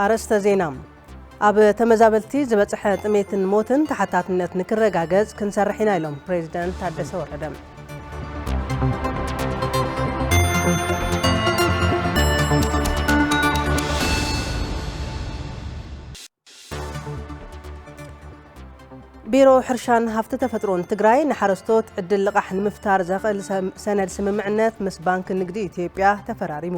ኣርእስተ ዜና። ኣብ ተመዛበልቲ ዝበጽሐ ጥሜትን ሞትን ተሓታትነት ንክረጋገጽ ክንሰርሕ ኢና ኢሎም ፕሬዚደንት ታደሰ ወረደ። ቢሮ ሕርሻን ሃፍቲ ተፈጥሮን ትግራይ ንሓረስቶት ዕድል ልቓሕ ንምፍጣር ዘኽእል ሰ-፣ ሰነድ ስምምዕነት ምስ ባንክ ንግዲ ኢትዮጵያ ተፈራሪሙ።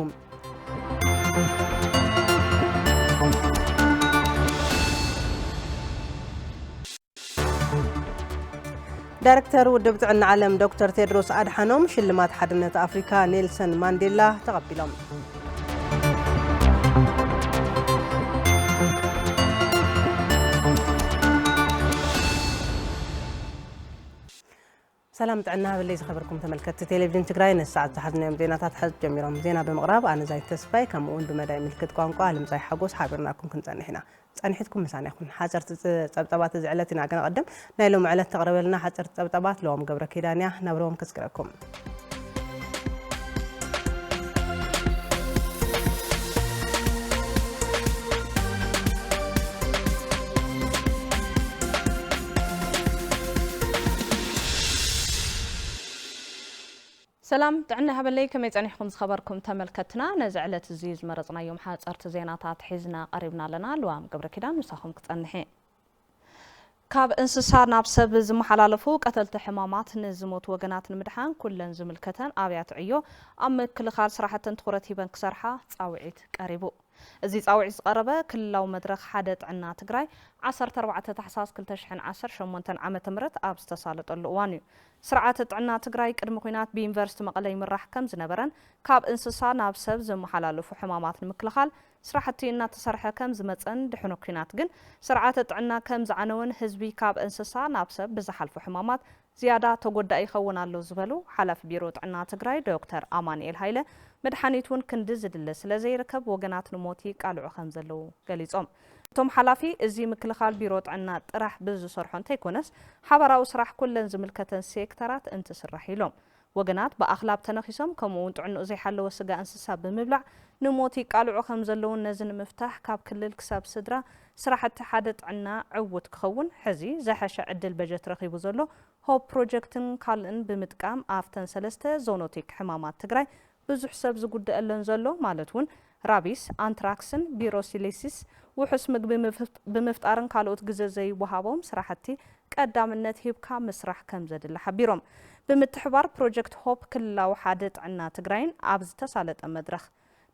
ዳይሬክተር ውድብ ጥዕና ዓለም ዶክተር ቴድሮስ ኣድሓኖም ሽልማት ሓድነት ኣፍሪካ ኔልሰን ማንዴላ ተቐቢሎም። ሰላም ጥዕና ሃበለይ ዝኸበርኩም ተመልከትቲ ቴሌቪዥን ትግራይ፣ ነዚ ሰዓት ዝሓዝናዮም ዜናታት ሕዚ ጀሚሮም። ዜና ብምቕራብ ኣነ ዛይት ተስፋይ፣ ከምኡ እውን ብመዳይ ምልክት ቋንቋ ኣለምጻይ ሓጎስ ሓቢርናኩም ክንጸንሕ ኢና። ጸኒሕትኩም ምሳና ይኹን። ሓጸርቲ ጸ-፣ ጸብጸባት እዚ ዕለት ኢና ከነቐድም። ናይ ሎሚ ዕለት ተቕርበልና ሓጸርቲ ጸብጸባት ለዋም ገብረ ኪዳን እያ። ናብረዎም ከስግረኩም። ሰላም ጥዕና ሃበለይ፣ ከመይ ጸኒሕኩም ዝኸበርኩም ተመልከትና? ነዚ ዕለት እዚ ዝመረጽናዮም ሓጸርቲ ዜናታት ሒዝና ቀሪብና ኣለና። ልዋም ገብረ ኪዳን ምሳኹም ክጸንሕ እየ። ካብ እንስሳ ናብ ሰብ ዝመሓላለፉ ቀተልቲ ሕማማት ንዝሞቱ ወገናት ንምድሓን ኩለን ዝምልከተን ኣብያተ ዕዮ ኣብ ምክልኻል ስራሕተን ትኹረት ሂበን ክሰርሓ ጻውዒት ቀሪቡ። እዚ ጻውዒት ዝቐረበ ክልላዊ መድረኽ ሓደ ጥዕና ትግራይ ዓሰርተ ኣርባዕተ ታሕሳስ ክልተ ሽሕን ዓሰርተ ሸሞንተን ዓመተ ምህረት ኣብ ዝተሳለጠሉ እዋን እዩ። ስርዓተ ጥዕና ትግራይ ቅድሚ ኲናት ብዩኒቨርሲቲ መቐለ ይምራሕ ከም ዝነበረን ካብ እንስሳ ናብ ሰብ ዝመሓላለፉ ሕማማት ንምክልኻል ስራሕቲ እናተሰርሐ ከም ዝመፀን ድሕሪ ኲናት ግን ስርዓተ ጥዕና ከም ዝዓነወን ህዝቢ ካብ እንስሳ ናብ ሰብ ብዝሓልፉ ሕማማት ዝያዳ ተጎዳኢ ይኸውን ኣሎ ዝበሉ ሓላፊ ቢሮ ጥዕና ትግራይ ዶክተር ኣማኑኤል ሃይለ፣ መድሓኒት እውን ክንዲ ዝድለ ስለ ዘይርከብ ወገናት ንሞት ይቃልዑ ከም ዘለዉ ገሊጾም። እቶም ሓላፊ፣ እዚ ምክልኻል ቢሮ ጥዕና ጥራሕ ብዝሰርሖ እንተይኮነስ ሓባራዊ ስራሕ ኩለን ዝምልከተን ሴክተራት እንትስራሕ ኢሎም። ወገናት ብኣኽላብ ተነኺሶም ከምኡ እውን ጥዕንኡ ዘይሓለወ ስጋ እንስሳ ብምብላዕ ንሞት ይቃልዑ ከም ዘለውን ነዚ ንምፍታሕ ካብ ክልል ክሳብ ስድራ ስራሕቲ ሓደ ጥዕና ዕዉት ክኸውን ሕዚ ዝሐሸ ዕድል በጀት ረኺቡ ዘሎ ሆፕ ፕሮጀክትን ካልእን ብምጥቃም ኣብተን ሰለስተ ዞኖቲክ ሕማማት ትግራይ ብዙሕ ሰብ ዝጉደአለን ዘሎ ማለት እውን ራቢስ፣ ኣንትራክስን ብሩሴሎሲስ ውሑስ ምግቢ ምፍ-፣ ብምፍጣርን ካልኦት ግዘ ዘይወሃቦም ስራሕቲ ቀዳምነት ሂብካ ምስራሕ ከም ዘድሊ ሓቢሮም። ብምትሕባር ፕሮጀክት ሆፕ ክልላዊ ሓደ ጥዕና ትግራይን ኣብ ዝተሳለጠ መድረኽ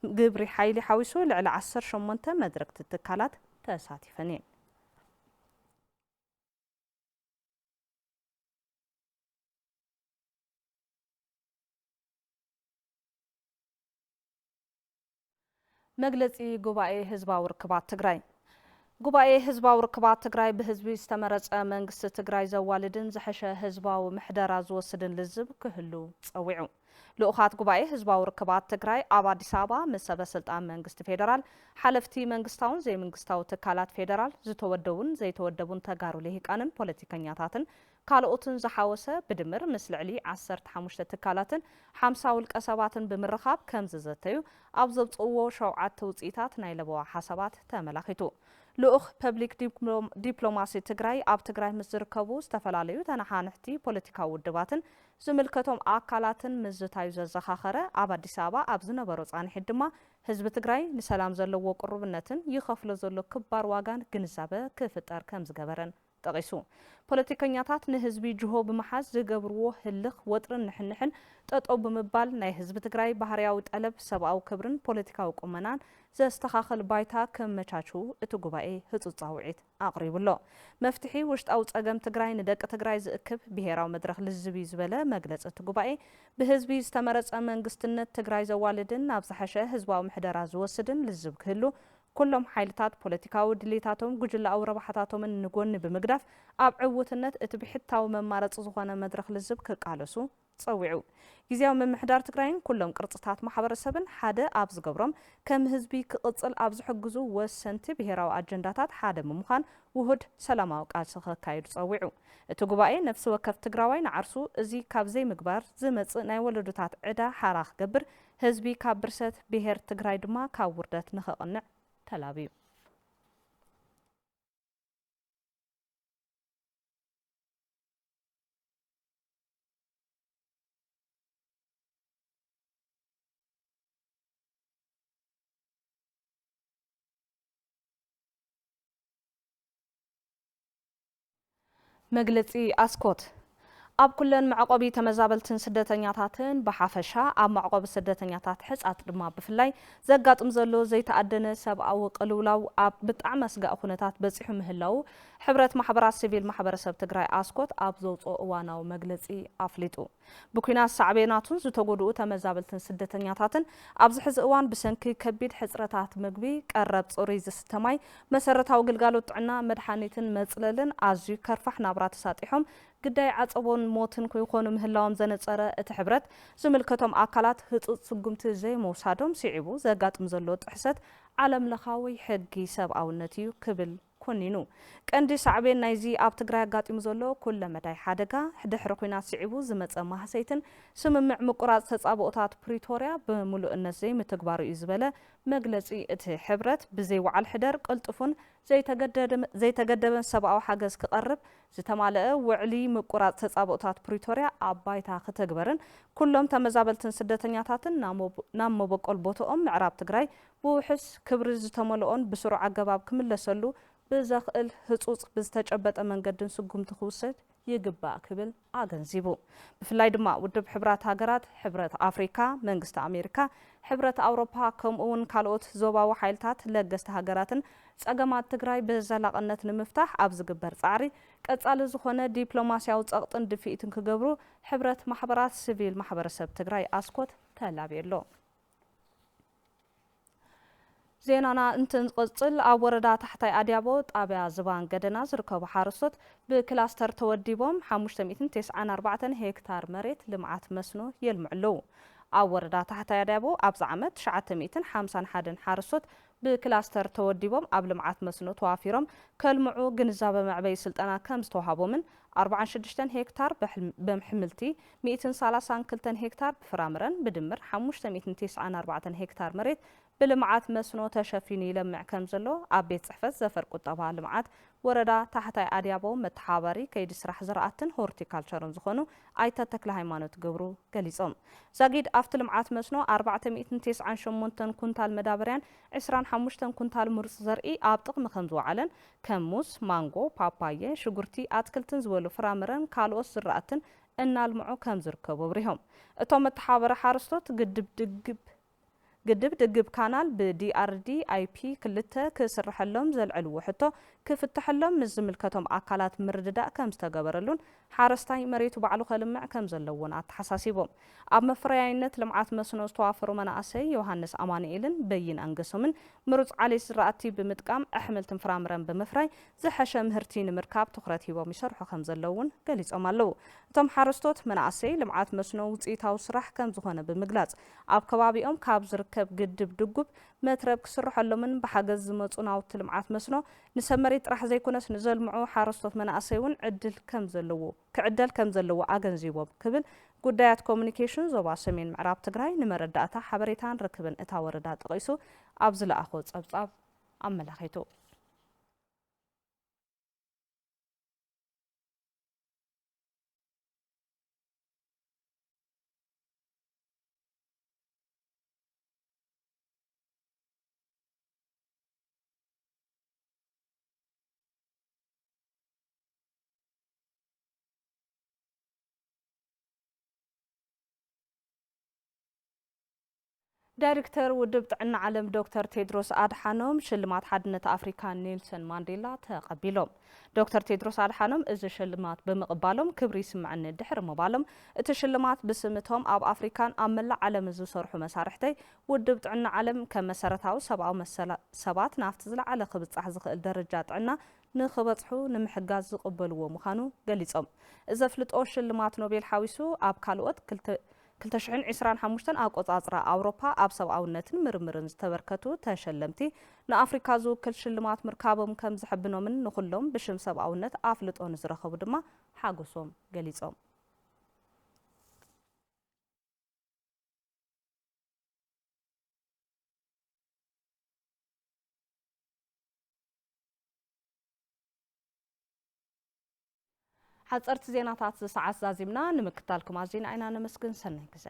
ግብሪ ሓይሊ ሓዊሱ ልዕሊ ዓሰርተ ሸሞንተ መድረክቲ ትካላት ተሳቲፈን እየን። መግለጺ ጉባኤ ህዝባዊ ርክባት ትግራይ። ጉባኤ ህዝባዊ ርክባት ትግራይ ብህዝቢ ዝተመረጸ መንግስቲ ትግራይ ዘዋልድን ዝሐሸ ህዝባዊ ምሕደራ ዝወስድን ልዝብ ክህሉ ጸዊዑ። ልኡኻት ጉባኤ ህዝባዊ ርክባት ትግራይ ኣብ ኣዲስ ኣበባ ምስ ሰበ ስልጣን መንግስቲ ፌደራል፣ ሓለፍቲ መንግስታውን ዘይመንግስታዊ ትካላት ፌደራል፣ ዝተወደቡን ዘይተወደቡን ተጋሩ ልሂቃንን ፖለቲከኛታትን ካልኦትን ዝሓወሰ ብድምር ምስ ልዕሊ ዓሰርተ ሓሙሽተ ትካላትን ሓምሳ ውልቀ ሰባትን ብምርኻብ ከም ዝዘተዩ ኣብ ዘውፅእዎ ሸውዓተ ውፅኢታት ናይ ለበዋ ሓሳባት ተመላኺቱ። ልኡኽ ፐብሊክ ዲፕሎም-፣ ዲፕሎማሲ ትግራይ ኣብ ትግራይ ምስ ዝርከቡ ዝተፈላለዩ ተነሓንሕቲ ፖለቲካዊ ውድባትን ዝምልከቶም ኣካላትን ምዝታዩ ዘዘኻኸረ ኣብ ኣዲስ ኣበባ ኣብ ዝነበሮ ፃንሒት ድማ ህዝቢ ትግራይ ንሰላም ዘለዎ ቅሩብነትን ይኸፍሎ ዘሎ ክባር ዋጋን ግንዛበ ክፍጠር ከም ዝገበረን ጠቒሱ። ፖለቲከኛታት ንህዝቢ ጅሆ ብምሓዝ ዝገብርዎ ህልኽ ወጥርን ንሕንሕን ጠጠው ብምባል ናይ ህዝቢ ትግራይ ባህርያዊ ጠለብ ሰብኣዊ ክብርን ፖለቲካዊ ቁመናን ዘስተኻኽል ባይታ ከመቻችው እቲ ጉባኤ ህጹጽ ጻውዒት ኣቕሪቡ ኣሎ። መፍትሒ ውሽጣዊ ጸገም ትግራይ ንደቂ ትግራይ ዝእክብ ብሄራዊ መድረኽ ልዝብ እዩ ዝበለ መግለጺ እቲ ጉባኤ፣ ብህዝቢ ዝተመረጸ መንግስትነት ትግራይ ዘዋልድን ናብ ዝሐሸ ህዝባዊ ምሕደራ ዝወስድን ልዝብ ክህሉ ኩሎም ሓይልታት ፖለቲካዊ ድሌታቶም ጉጅለኣዊ ረብሓታቶምን ንጎኒ ብምግዳፍ ኣብ ዕውትነት እቲ ብሕታዊ መማረፂ ዝኾነ መድረኽ ልዝብ ክቃለሱ ጸዊዑ። ግዝያዊ ምምሕዳር ትግራይን ኩሎም ቅርጽታት ማሕበረሰብን ሓደ ኣብ ዝገብሮም ከም ህዝቢ ክቕጽል ኣብ ዝሕግዙ ወሰንቲ ብሄራዊ ኣጀንዳታት ሓደ ብምዃን ውሁድ ሰላማዊ ቃልሲ ከካይዱ ጸዊዑ። እቲ ጉባኤ ነፍሲ ወከፍ ትግራዋይ ንዓርሱ እዚ ካብ ዘይምግባር ዝመጽእ ናይ ወለዶታት ዕዳ ሓራ ክገብር፣ ህዝቢ ካብ ብርሰት ብሄር ትግራይ ድማ ካብ ውርደት ንኸቕንዕ ተላብዩ። መግለጺ ኣስኮት። ኣብ ኩለን መዕቆቢ ተመዛበልትን ስደተኛታትን ብሓፈሻ፣ ኣብ መዕቆቢ ስደተኛታት ሕጻት ድማ ብፍላይ፣ ዘጋጥም ዘሎ ዘይተኣደነ ሰብኣዊ ቅልውላው ኣብ ብጣዕሚ ኣስጋኢ ኩነታት በጺሑ ምህላው፣ ሕብረት ማሕበራት ሲቪል ማሕበረሰብ ትግራይ ኣስኮት ኣብ ዘውፅኦ እዋናዊ መግለጺ ኣፍሊጡ። ብኲናት ሳዕቤናቱን ዝተጎድኡ ተመዛበልትን ስደተኛታትን፣ ኣብዚ ሕዚ እዋን ብሰንኪ ከቢድ ሕጽረታት ምግቢ፣ ቀረብ ጽሩይ ዝስተ ማይ፣ መሰረታዊ ግልጋሎት ጥዕና፣ መድሓኒትን መጽለልን ኣዝዩ ከርፋሕ ናብራ ተሳጢሖም፣ ግዳይ ዓጸቦን ሞትን ክኾኑ ምህላዎም ዘነጸረ እቲ ሕብረት፣ ዝምልከቶም ኣካላት ህጹጽ ስጉምቲ ዘይምውሳዶም ስዒቡ ዘጋጥም ዘሎ ጥሕሰት ዓለም ለኻዊ ሕጊ ሰብኣውነት እዩ ክብል ኮኒኑ። ቀንዲ ሳዕቤን ናይዚ ኣብ ትግራይ ኣጋጢሙ ዘሎ ኩለ መዳይ ሓደጋ፣ ድሕሪ ኲናት ስዒቡ ዝመጸ ማህሰይትን ስምምዕ ምቁራጽ ተጻብኦታት ፕሪቶርያ ብምሉእነት ዘይምትግባሩ እዩ ዝበለ መግለጺ እቲ ሕብረት፣ ብዘይ ወዓል ሕደር ቅልጡፍን ዘይተገደደ-፣ ዘይተገደበን ሰብኣዊ ሓገዝ ክቐርብ፣ ዝተማለአ ውዕሊ ምቁራጽ ተጻብኦታት ፕሪቶርያ ኣብ ባይታ ክተግበርን ኩሎም ተመዛበልትን ስደተኛታትን ናብ መቦ-፣ ናብ መበቆል ቦትኦም ምዕራብ ትግራይ ብውሑስ ክብሪ ዝተመልኦን ብስሩዕ ኣገባብ ክምለሰሉ ብዘኽእል ህጹጽ ብዝተጨበጠ መንገድን ስጉምቲ ክውሰድ ይግባእ ክብል ኣገንዚቡ። ብፍላይ ድማ ውድብ ሕብራት ሃገራት፣ ሕብረት ኣፍሪካ፣ መንግስቲ ኣሜሪካ፣ ሕብረት ኣውሮፓ ከምኡ እውን ካልኦት ዞባዊ ሓይልታት ለገስቲ ሃገራትን ጸገማት ትግራይ ብዘላቕነት ንምፍታሕ ኣብ ዝግበር ጻዕሪ ቀጻሊ ዝኾነ ዲፕሎማስያዊ ጸቕጥን ድፍኢትን ክገብሩ ሕብረት ማሕበራት ሲቪል ማሕበረሰብ ትግራይ ኣስኮት ተላብዩ ኣሎ። ዜናና እንትንቕጽል፣ ኣብ ወረዳ ታሕታይ ኣድያቦ ጣብያ ዝባን ገደና ዝርከቡ ሓረስቶት ብክላስተር ተወዲቦም ሓሙሽተ ሚእትን ተስዓን ኣርባዕተን ሄክታር መሬት ልምዓት መስኖ የልምዑ ኣለዉ። ኣብ ወረዳ ታሕታይ ኣድያቦ ኣብዚ ዓመት ትሽዓተ ሚእትን ሓምሳን ሓደን ሓረስቶት ብክላስተር ተወዲቦም ኣብ ልምዓት መስኖ ተዋፊሮም ከልምዑ ግንዛበ መዕበዪ ስልጠና ከም ዝተዋሃቦምን ኣርባዓን ሽዱሽተን ሄክታር ብሕል-፣ በምሕምልቲ፣ ሚእትን ሰላሳን ክልተን ሄክታር ብፍራምረን ብድምር ሓሙሽተ ሚእትን ተስዓን ኣርባዕተን ሄክታር መሬት ብልምዓት መስኖ ተሸፊኑ ይለምዕ ከም ዘሎ ኣብ ቤት ጽሕፈት ዘፈር ቁጠባ ልምዓት ወረዳ ታሕታይ ኣድያቦ መተሓባሪ ከይዲ ስራሕ ዝራእትን ሆርቲካልቸርን ዝኾኑ ኣይተ ተክለ ሃይማኖት ገብሩ ገሊጾም። ዛጊድ ኣብቲ ልምዓት መስኖ ኣርባዕተ ሚእትን ተስዓን ሸሞንተን ኩንታል መዳበርያን ዕስራን ሓሙሽተን ኩንታል ምሩፅ ዘርኢ ኣብ ጥቕሚ ከም ዝወዓለን፣ ከም ሙዝ፣ ማንጎ፣ ፓፓየ፣ ሽጉርቲ፣ ኣትክልትን ዝበሉ ፍራምረን ካልኦት ዝራእትን እናልምዑ ከም ዝርከቡ ኣብሪሆም። እቶም መተሓባበሪ ሓረስቶት ግድብ ድግብ ግድብ ድግብ ካናል ብ ዲ ኣር ዲ ኣይ ፒ ክልተ ክስርሐሎም ዘልዐልዎ ሕቶ ክፍተሐሎም ምስ ዝምልከቶም ኣካላት ምርድዳእ ከም ዝተገበረሉን ሓረስታይ መሬቱ ባዕሉ ከልምዕ ከም ዘለዎን ኣተሓሳሲቦም። ኣብ መፍረያይነት ልምዓት መስኖ ዝተዋፈሩ መናእሰይ ዮሃንስ ኣማኑኤልን በይን ኣንገሶምን ምሩፅ ዓሌት ዝራእቲ ብምጥቃም ኣሕምልትን ፍራምረን ብምፍራይ ዝሐሸ ምህርቲ ንምርካብ ትኹረት ሂቦም ይሰርሑ ከም ዘለዉ እውን ገሊፆም ኣለዉ። እቶም ሓረስቶት መናእሰይ ልምዓት መስኖ ውፅኢታዊ ስራሕ ከም ዝኾነ ብምግላፅ፣ ኣብ ከባቢኦም ካብ ዝርከብ ግድብ ድጉብ መትረብ ክስርሐሎምን ብሓገዝ ዝመፁ ናውቲ ልምዓት መስኖ ንሰብ መሬት ጥራሕ ዘይኮነስ ንዘልምዑ ሓረስቶት መናእሰይ እውን ዕድል ከም ዘለዎ፣ ክዕደል ከም ዘለዎ ኣገንዚቦም ክብል ጉዳያት ኮሙኒኬሽን ዞባ ሰሜን ምዕራብ ትግራይ ንመረዳእታ ሓበሬታን ርክብን እታ ወረዳ ጠቒሱ ኣብ ዝለኣኾ ጸብጻብ ኣመላኺቱ። ዳይሬክተር ውድብ ጥዕና ዓለም ዶክተር ቴድሮስ ኣድሓኖም ሽልማት ሓድነት ኣፍሪካ ኔልሰን ማንዴላ ተቐቢሎም። ዶክተር ቴድሮስ ኣድሓኖም እዚ ሽልማት ብምቕባሎም ክብሪ ይስምዐኒ ድሕሪ ምባሎም፣ እቲ ሽልማት ብስም እቶም ኣብ ኣፍሪካን ኣብ መላእ ዓለምን ዝሰርሑ መሳርሕተይ ውድብ ጥዕና ዓለም ከም መሰረታዊ ሰብኣዊ መሰላ-፣ ሰባት ናብቲ ዝለዓለ ክብጻሕ ዝኽእል ደረጃ ጥዕና ንኽበጽሑ ንምሕጋዝ ዝቕበልዎ ምዃኑ ገሊጾም። እዚ ኣፍልጦ ሽልማት ኖቤል ሓዊሱ ኣብ ካልኦት ክልተ ክልተ ሽሕን ዕስራን ሓሙሽተን ኣቆጻጽራ ኣውሮፓ ኣብ ሰብኣውነትን ምርምርን ዝተበርከቱ ተሸለምቲ ንኣፍሪካ ዝውክል ሽልማት ምርካቦም ከም ዘሐብኖምን ንኹሎም ብሽም ሰብኣውነት ኣፍልጦ ንዝረኸቡ ድማ ሓጎሶም ገሊጾም። ሓፀርቲ ዜናታት ዝሰዓት ዛዚምና ንምክታልኩም ኣዚና ኢና ነመስግን። ሰናይ ግዜ።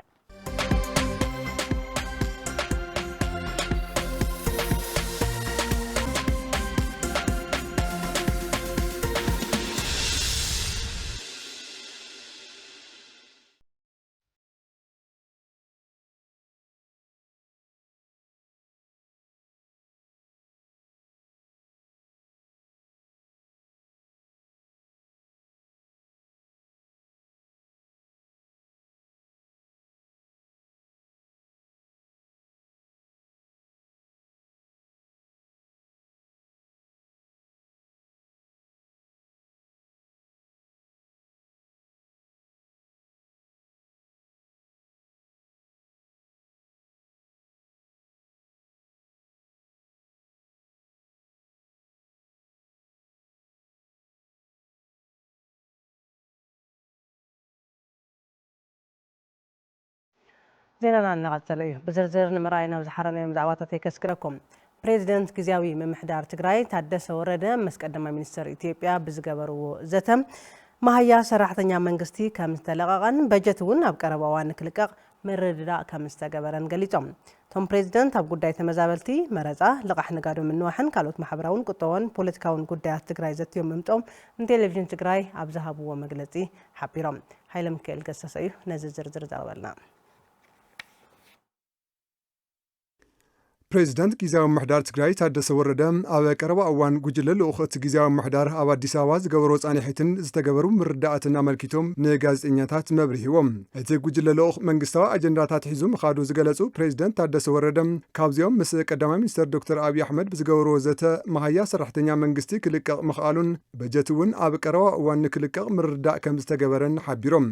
ዜናና እናቐጸለ እዩ። ብዝርዝር ንምርኣይ ናብ ዝሓረናዮም ዛዕባታት የከስክረኩም። ፕሬዚደንት ግዝያዊ ምምሕዳር ትግራይ ታደሰ ወረደ ምስ ቀዳማይ ሚኒስትር ኢትዮጵያ ብዝገበርዎ ዘተ፣ መሃያ ሰራሕተኛ መንግስቲ ከም ዝተለቐቐን በጀት እውን ኣብ ቀረባ እዋን ንክልቀቕ ምርድዳእ ከም ዝተገበረን ገሊጾም። እቶም ፕሬዚደንት ኣብ ጉዳይ ተመዛበልቲ፣ መረጻ፣ ልቓሕ ነጋዶ ምንዋሕን ካልኦት ማሕበራውን ቁጠባውን ፖለቲካውን ጉዳያት ትግራይ ዘትዮም ምምጾም ንቴሌቪዥን ትግራይ ኣብ ዝሃብዎ መግለጺ ሓቢሮም። ሃይለ ሚካኤል ገሰሰ እዩ ነዚ ዝርዝር ዘቕርበልና። ፕሬዚዳንት ግዝያዊ ምምሕዳር ትግራይ ታደሰ ወረደ ኣብ ቀረባ እዋን ጉጅለ ልኡኽ እቲ ግዝያዊ ምምሕዳር ኣብ ኣዲስ ኣበባ ዝገበሮ ጻንሒትን ዝተገበሩ ምርዳእትን ኣመልኪቶም ንጋዜጠኛታት መብርሂ ሂቦም። እቲ ጉጅለ ልኡኽ መንግስታዊ ኣጀንዳታት ሒዙ ምኻዱ ዝገለጹ ፕሬዚዳንት ታደሰ ወረደ፣ ካብዚኦም ምስ ቀዳማይ ሚኒስትር ዶክተር ኣብይ ኣሕመድ ብዝገበርዎ ዘተ፣ መሃያ ሰራሕተኛ መንግስቲ ክልቀቕ ምኽኣሉን በጀት እውን ኣብ ቀረባ እዋን ንክልቀቕ ምርዳእ ከም ዝተገበረን ሓቢሮም።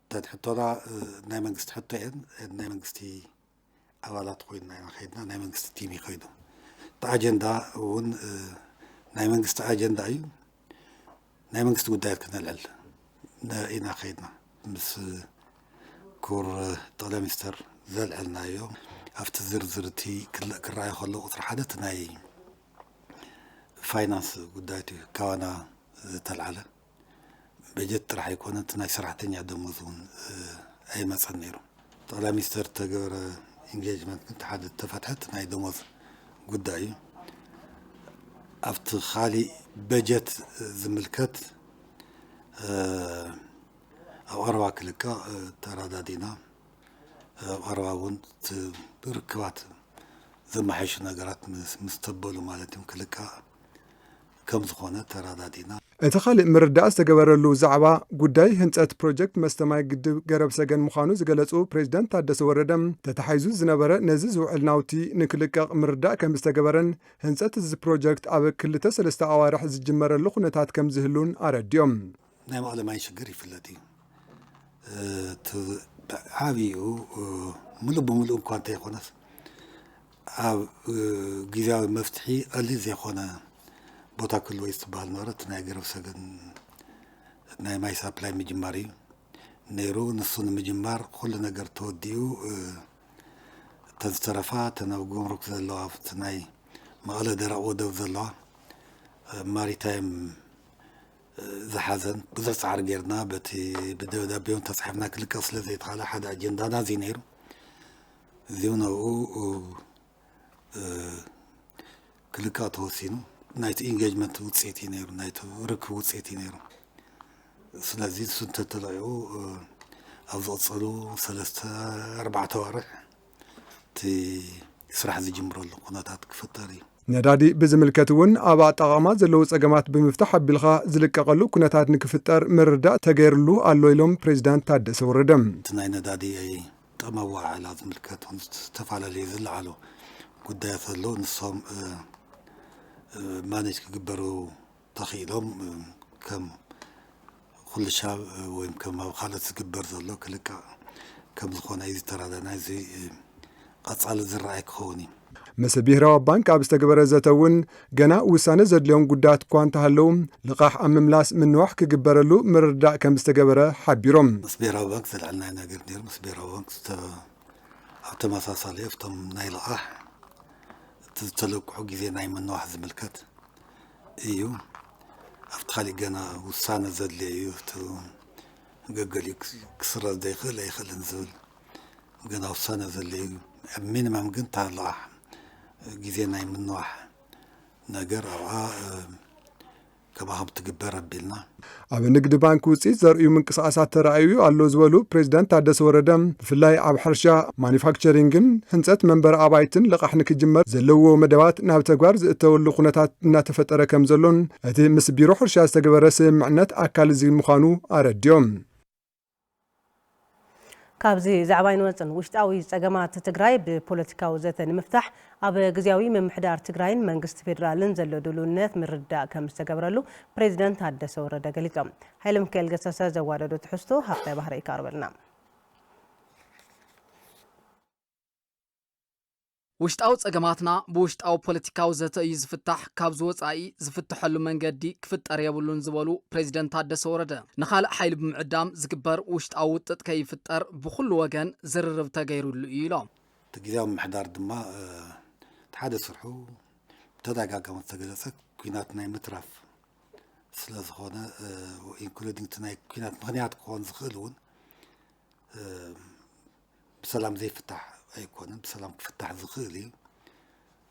እተን ሕቶና፣ እ፣ ናይ መንግስቲ ሕቶ እየን፣ ናይ መንግስቲ ኣባላት ኮይንና ኢና ከይድና፣ ናይ መንግስቲ ቲም እዩ ከይዱ። እቲ ኣጀንዳ እውን፣ እ፣ ናይ መንግስቲ ኣጀንዳ እዩ። ናይ መንግስቲ ጉዳያት ክነልዕል ነ-፣ ኢና ከይድና። ምስ ክቡር ጠቅላይ ሚኒስተር ዘልዐልናዮ፣ ኣብቲ ዝርዝር እቲ ክለ-፣ ክረኣይ ከሎ ቁፅሪ ሓደ እቲ ናይ ፋይናንስ ጉዳያት እዩ ካባና ዝተልዓለ። በጀት ጥራሕ ኣይኮነ፣ እቲ ናይ ሰራሕተኛ ደሞዝ እውን፣ እ፣ ኣይመፀን ነይሩ። ጠቅላይ ሚኒስተር ተገበረ ኢንጌጅመንት ግን እቲ ሓደ ተፈትሐ እቲ ናይ ደሞዝ ጉዳይ እዩ። ኣብቲ ካሊእ በጀት ዝምልከት፣ እ፣ ኣብ ቀረባ ክልቀቕ፣ እ፣ ተረዳዲእና። ኣብ ቀረባ እውን እቲ ርክባት ዘመሓይሹ ነገራት ምስ፣ ምስ ተበሉ ማለት እዮም ክልቀቕ ከም ዝኾነ ተረዳዲእና። እቲ ካልእ ምርዳእ ዝተገበረሉ ዛዕባ ጉዳይ ህንፀት ፕሮጀክት መስተ ማይ ግድብ ገረብ ሰገን ምዃኑ ዝገለጹ ፕሬዚዳንት ታደሰ ወረደ፣ ተታሒዙ ዝነበረ ነዚ ዝውዕል ናውቲ ንክልቀቕ ምርዳእ ከም ዝተገበረን ህንፀት እዚ ፕሮጀክት ኣብ ክልተ ሰለስተ ኣዋርሕ ዝጅመረሉ ኩነታት ከም ዝህሉን ኣረዲኦም። ናይ መቐለ ማይ ሽግር ይፍለጥ እዩ። እ፣ እቲ ብዓብይኡ፣ እ፣ ምሉእ ብምሉእ እኳ እንተይኮነስ፣ ኣብ፣ እ፣ ግዝያዊ መፍትሒ ቀሊል ዘይኮነ ቦታ ክህልዎ እዩ ዝተባህል ነበረ። እቲ ናይ ገረብ ሰገን ናይ ማይ ሳፕላይ ምጅማር እዩ ነይሩ። ንሱ ንምጅማር ኩሉ ነገር ተወዲኡ፣ እ፣ እተን ዝተረፋ፣ እተን ኣብ ጉምሩክ ዘለዋ፣ ኣብቲ ናይ መቐለ ደረቕ ወደብ ዘለዋ፣ እ፣ ማሪታይም ዝሓዘን ብዙሕ ጻዕሪ ጌርና፣ በቲ ብደብዳቤ እውን ተጻሒፍና ክልቀቕ ስለ ዘይተኻእለ ሓደ ኣጀንዳና እዚ ነይሩ። እዚ እውን ኣብኡ፣ እ፣ ክልቀቕ ተወሲኑ። ናይቲ ኢንጌጅመንት ውጽኢት እዩ ነይሩ፣ ናይቲ ርክብ ውጽኢት እዩ ነይሩ። ስለዚ ንሱ እንተተለቂቑ፣ እ፣ ኣብ ዝቕጸሉ ሰለስተ ኣርባዕተ ኣዋርሕ እቲ ስራሕ ዝጅምረሉ ኩነታት ክፍጠር እዩ። ነዳዲ ብዝምልከት እውን ኣብ ኣጠቓቕማ ዘለዉ ጸገማት ብምፍታሕ ኣቢልካ ዝልቀቐሉ ኩነታት ንክፍጠር ምርዳእ ተገይርሉ ኣሎ ኢሎም ፕሬዚዳንት ታደሰ ወረደ። እቲ ናይ ነዳዲ ጥቕሚ ኣወዓዕላ ዝምልከት እውን ዝተፈላለዩ ዝለዓሉ ጉዳያት ኣለዉ። ንሶም፣ እ፣ እ፣ ማኔጅ ክግበሩ ተኽኢሎም፣ እ፣ ከም ኩሉ ሻብ፣ እ፣ ወይም ከም ኣብ ካልኦት ዝግበር ዘሎ ክልቃ ከም ዝኾነ እዩ ዝተረዳእና። እዚ፣ እ፣ ቀጻሊ ዝረኣይ ክኸውን እዩ። ምስ ብሄራዊ ባንክ ኣብ ዝተገበረ ዘተ እውን ገና ውሳነ ዘድልዮም ጉዳያት እኳ እንተሃለዉ፣ ልቓሕ ኣብ ምምላስ ምንዋሕ ክግበረሉ ምርዳእ ከም ዝተገበረ ሓቢሮም። ምስ ብሄራዊ ባንክ ዘልዓልናዮ ነገር ነይሩ። ምስ ብሄራዊ ባንክ ዝተ-፣ ኣብ ተመሳሳሊ ኣብቶም ናይ ልቓሕ እቲ ዝተለቅሑ ግዜ ናይ ምንዋሕ ዝምልከት እዩ። ኣብቲ ካሊእ ገና ውሳነ ዘድልዮ እዩ። እቲ ገገሊኡ ክስ-፣ ክስረዝ ዶ ይኽእል ኣይኽእልን ዝብል ገና ውሳነ ዘድልዮ እዩ። ኣብ ሚኒማም ግን እታ ልቓሕ ግዜ ናይ ምንዋሕ ነገር ኣብኣ፣ እ፣ ከማኸም ትግበር ኣቢልና። ኣብ ንግዲ ባንክ ውፅኢት ዘርእዩ ምንቅስቓሳት ተራእዩ ኣሎ ዝበሉ ፕሬዚዳንት ታደሰ ወረደ፣ ብፍላይ ኣብ ሕርሻ፣ ማኒፋክቸሪንግን ህንፀት መንበሪ ኣባይትን ልቓሕ ንክጅመር ዘለዎ መደባት ናብ ተግባር ዝእተወሉ ኩነታት እናተፈጠረ ከም ዘሎን እቲ ምስ ቢሮ ሕርሻ ዝተገበረ ስምምዕነት ኣካል እዚ ምዃኑ ኣረዲኦም። ካብዚ ዛዕባ ኣይንወጽን። ውሽጣዊ ጸገማት ትግራይ ብፖለቲካዊ ዘተ ንምፍታሕ ኣብ ግዝያዊ ምምሕዳር ትግራይን መንግስቲ ፌዴራልን ዘሎ ድልውነት ምርድዳእ ከም ዝተገብረሉ ፕሬዚደንት ታደሰ ወረደ ገሊጾም። ሃይለ ሚካኤል ገሰሰ ዘዋደዶ ትሕዝቶ ሃፍታይ ባህረ ይቀርበልና። ውሽጣዊ ጸገማትና ብውሽጣዊ ፖለቲካዊ ዘተ እዩ ዝፍታሕ፣ ካብዚ ወጻኢ ዝፍትሐሉ መንገዲ ክፍጠር የብሉን ዝበሉ ፕሬዚደንት ታደሰ ወረደ፣ ንኻልእ ሓይሊ ብምዕዳም ዝግበር ውሽጣዊ ውጥጥ ከይፍጠር ብኹሉ ወገን ዝርርብ ተገይሩሉ እዩ ኢሎም። እቲ ግዝያዊ ምምሕዳር ድማ እቲ ሓደ ስርሑ ብተደጋጋሚ ዝተገለጸ ኲናት ናይ ምትራፍ ስለ ዝኾነ፣ ኢንክሉዲንግ እቲ ናይ ኲናት ምኽንያት ክኾን ዝኽእል እውን ብሰላም ዘይፍታሕ ኣይኮነን፣ ብሰላም ክፍታሕ ዝኽእል እዩ።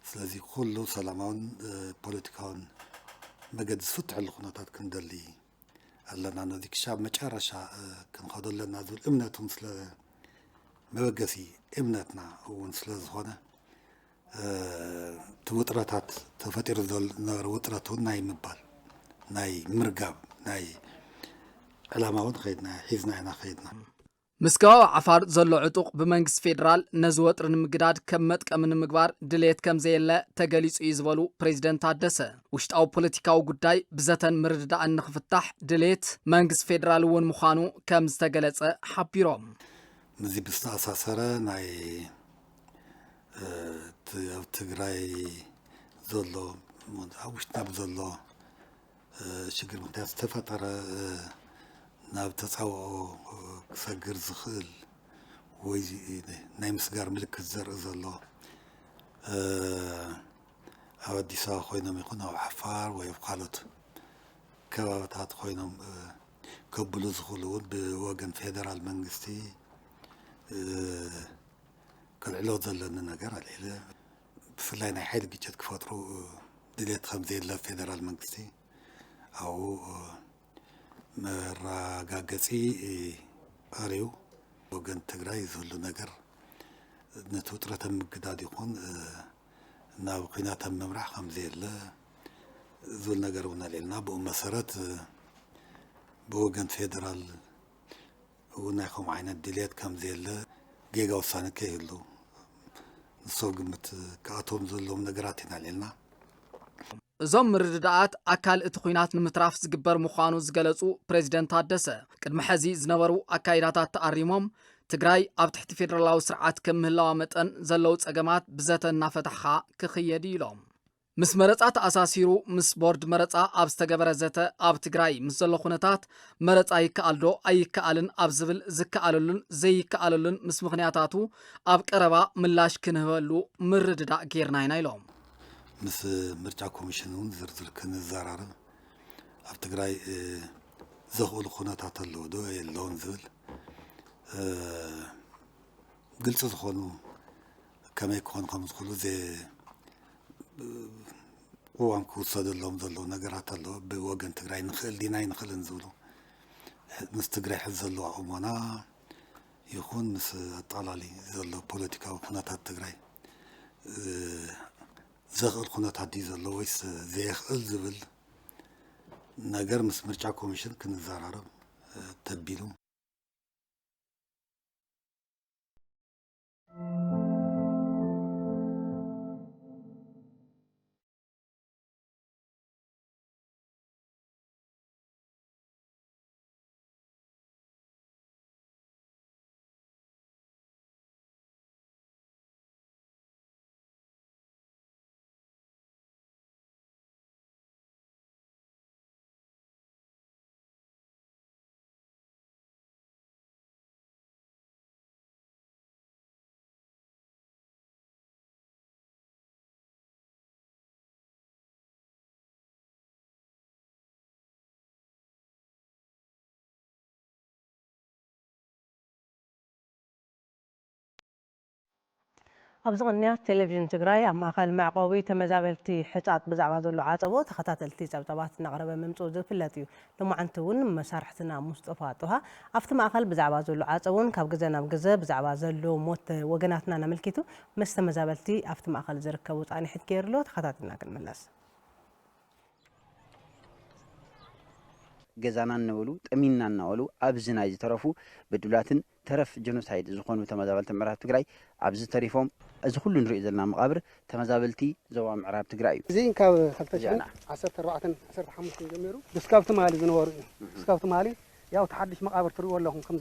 ስለዚ ኩሉ ሰላማውን ፖለቲካውን መገዲ ዝፍትሐሉ ኩነታት ክንደሊ ኣለና። ነዚ ክሻብ መጨረሻ ክንኸዶ ኣለና ዝብል እምነት እውን ስለ መበገሲ እምነትና እውን ስለ ዝኾነ፣ እቲ ውጥረታት ተፈጢሩ ዝነበረ ውጥረት እውን ናይ ምባል ናይ ምርጋብ ናይ ዕላማ እውን ኸይድና ሒዝና ኢና ኸይድና። ምስ ከባቢ ዓፋር ዘሎ ዕጡቕ ብመንግስቲ ፌደራል ነዚ ወጥሪ ንምግዳድ ከም መጥቀሚ ንምግባር ድሌት ከም ዘየለ ተገሊጹ እዩ ዝበሉ ፕሬዚደንት ታደሰ፣ ውሽጣዊ ፖለቲካዊ ጉዳይ ብዘተን ምርድዳእን ንኽፍታሕ ድሌት መንግስቲ ፌደራል እውን ምዃኑ ከም ዝተገለጸ ሓቢሮም። ምስዚ ብዝተኣሳሰረ ናይ እቲ ኣብ ትግራይ ዘሎ ኣብ ውሽጥና ብዘሎ ሽግር ምክንያት ዝተፈጠረ ናብ ተፃውኦ ክሰግር ዝኽእል ወይ ናይ ምስጋር ምልክት ዘርኢ ዘሎ ኣብ ኣዲስ ኣበባ ኮይኖም ይኹን ኣብ ዓፋር ወይ ኣብ ካልኦት ከባብታት ኮይኖም ከብሉ ዝኽእሉ እውን ብወገን ፌደራል መንግስቲ ከልዕሎ ዘለኒ ነገር ኣልዒለ ብፍላይ ናይ ሓይሊ ግጭት ክፈጥሩ ድሌት ከም ዘየለ ፌደራል መንግስቲ ኣብኡ መረጋገፂ ቀሪቡ ወገን ትግራይ ዝህሉ ነገር ነቲ ውጥረት ኣብ ምግዳድ ይኹን ናብ ኲናት ኣብ ምምራሕ ከም ዘየለ ዝብል ነገር እውን ኣልዒልና ብኡ መሰረት ብወገን ፌደራል እውን ናይ ከምኡ ዓይነት ድልየት ከም ዘየለ ጌጋ ውሳነ ከይህሉ ንሶብ ግምት ክኣትዎም ዘለዎም ነገራት ኢና ኣልዒልና። እዞም ምርድዳኣት ኣካል እቲ ኲናት ንምትራፍ ዝግበር ምዃኑ ዝገለጹ ፕሬዚደንት ታደሰ፣ ቅድሚ ሕዚ ዝነበሩ ኣካይዳታት ተኣሪሞም ትግራይ ኣብ ትሕቲ ፌደራላዊ ስርዓት ከም ምህላዋ መጠን ዘለዉ ጸገማት ብዘተ እናፈታሕኻ ክኽየድ እዩ ኢሎም። ምስ መረጻ ተኣሳሲሩ ምስ ቦርድ መረጻ ኣብ ዝተገበረ ዘተ ኣብ ትግራይ ምስ ዘሎ ኩነታት መረጻ ይከኣል ዶ ኣይከኣልን ኣብ ዝብል ዝከኣለሉን ዘይከኣለሉን ምስ ምኽንያታቱ ኣብ ቀረባ ምላሽ ክንህበሉ ምርድዳእ ጌርና ኢና ኢሎም። ምስ ምርጫ ኮሚሽን እውን ዝርዝር ክንዘራረብ ኣብ ትግራይ ዘኽእሉ ኩነታት ኣለዉ ዶ የለውን ዝብል ግልፂ ዝኾኑ ከመይ ክኾኑ ከም ዝኽእሉ ዘ- ቅዋም ክውሰደሎም ዘለዉ ነገራት ኣለዉ። ብወገን ትግራይ ንኽእል ዲና ኣይንኽእልን ዝብሉ ምስ ትግራይ ሕዚ ዘለዋ እሞና ይኹን ምስ ኣጠቓላሊ ዘሎ ፖለቲካዊ ኩነታት ትግራይ ዘኽእል ኩነታት ድዩ ዘሎ ወይስ ዘየኽእል ዝብል ነገር ምስ ምርጫ ኮሚሽን ክንዘራረብ ተቢሉ። ኣብዚ ቅንያት ቴሌቪዥን ትግራይ ኣብ ማእኸል መዕቆቢ ተመዛበልቲ ሕፃጥ ብዛዕባ ዘሎ ዓፀቦ ተኸታተልቲ ፀብፃባት እናቕረበ ምምፅኡ ዝፍለጥ እዩ። ሎማዓንቲ እውን መሳርሕትና ሙስጠፋ ጦሃ ኣብቲ ማእኸል ብዛዕባ ዘሎ ዓፀቦን ካብ ግዘ ናብ ግዘ ብዛዕባ ዘሎ ሞት ወገናትናን ኣመልኪቱ ምስ ተመዛበልቲ ኣብቲ ማእኸል ዝርከቡ ፃንሒት ገይሩሎ። ተኸታተልና ክንምለስ። ገዛና እናበሉ ጠሚና እናበሉ ኣብዚ ናይ ዝተረፉ ብዱላትን ተረፍ ጀኖሳይድ ዝኾኑ ተመዛበልቲ ምዕራብ ትግራይ ኣብዚ ተሪፎም። እዚ ኩሉ ንሪኦ ዘለና መቓብር ተመዛበልቲ ዞባ ምዕራብ ትግራይ እዩ። እዚ ካብ ክልተ ሽሕን ዓሰርተ ኣርባዕተን ዓሰርተ ሓሙሽተን ጀሚሩ እስካብ ትማሊ ዝነበሩ እዩ። እስካብ ትማሊ ያው እቲ ሓድሽ መቓብር ትሪእዎ ኣለኹም፣ ከም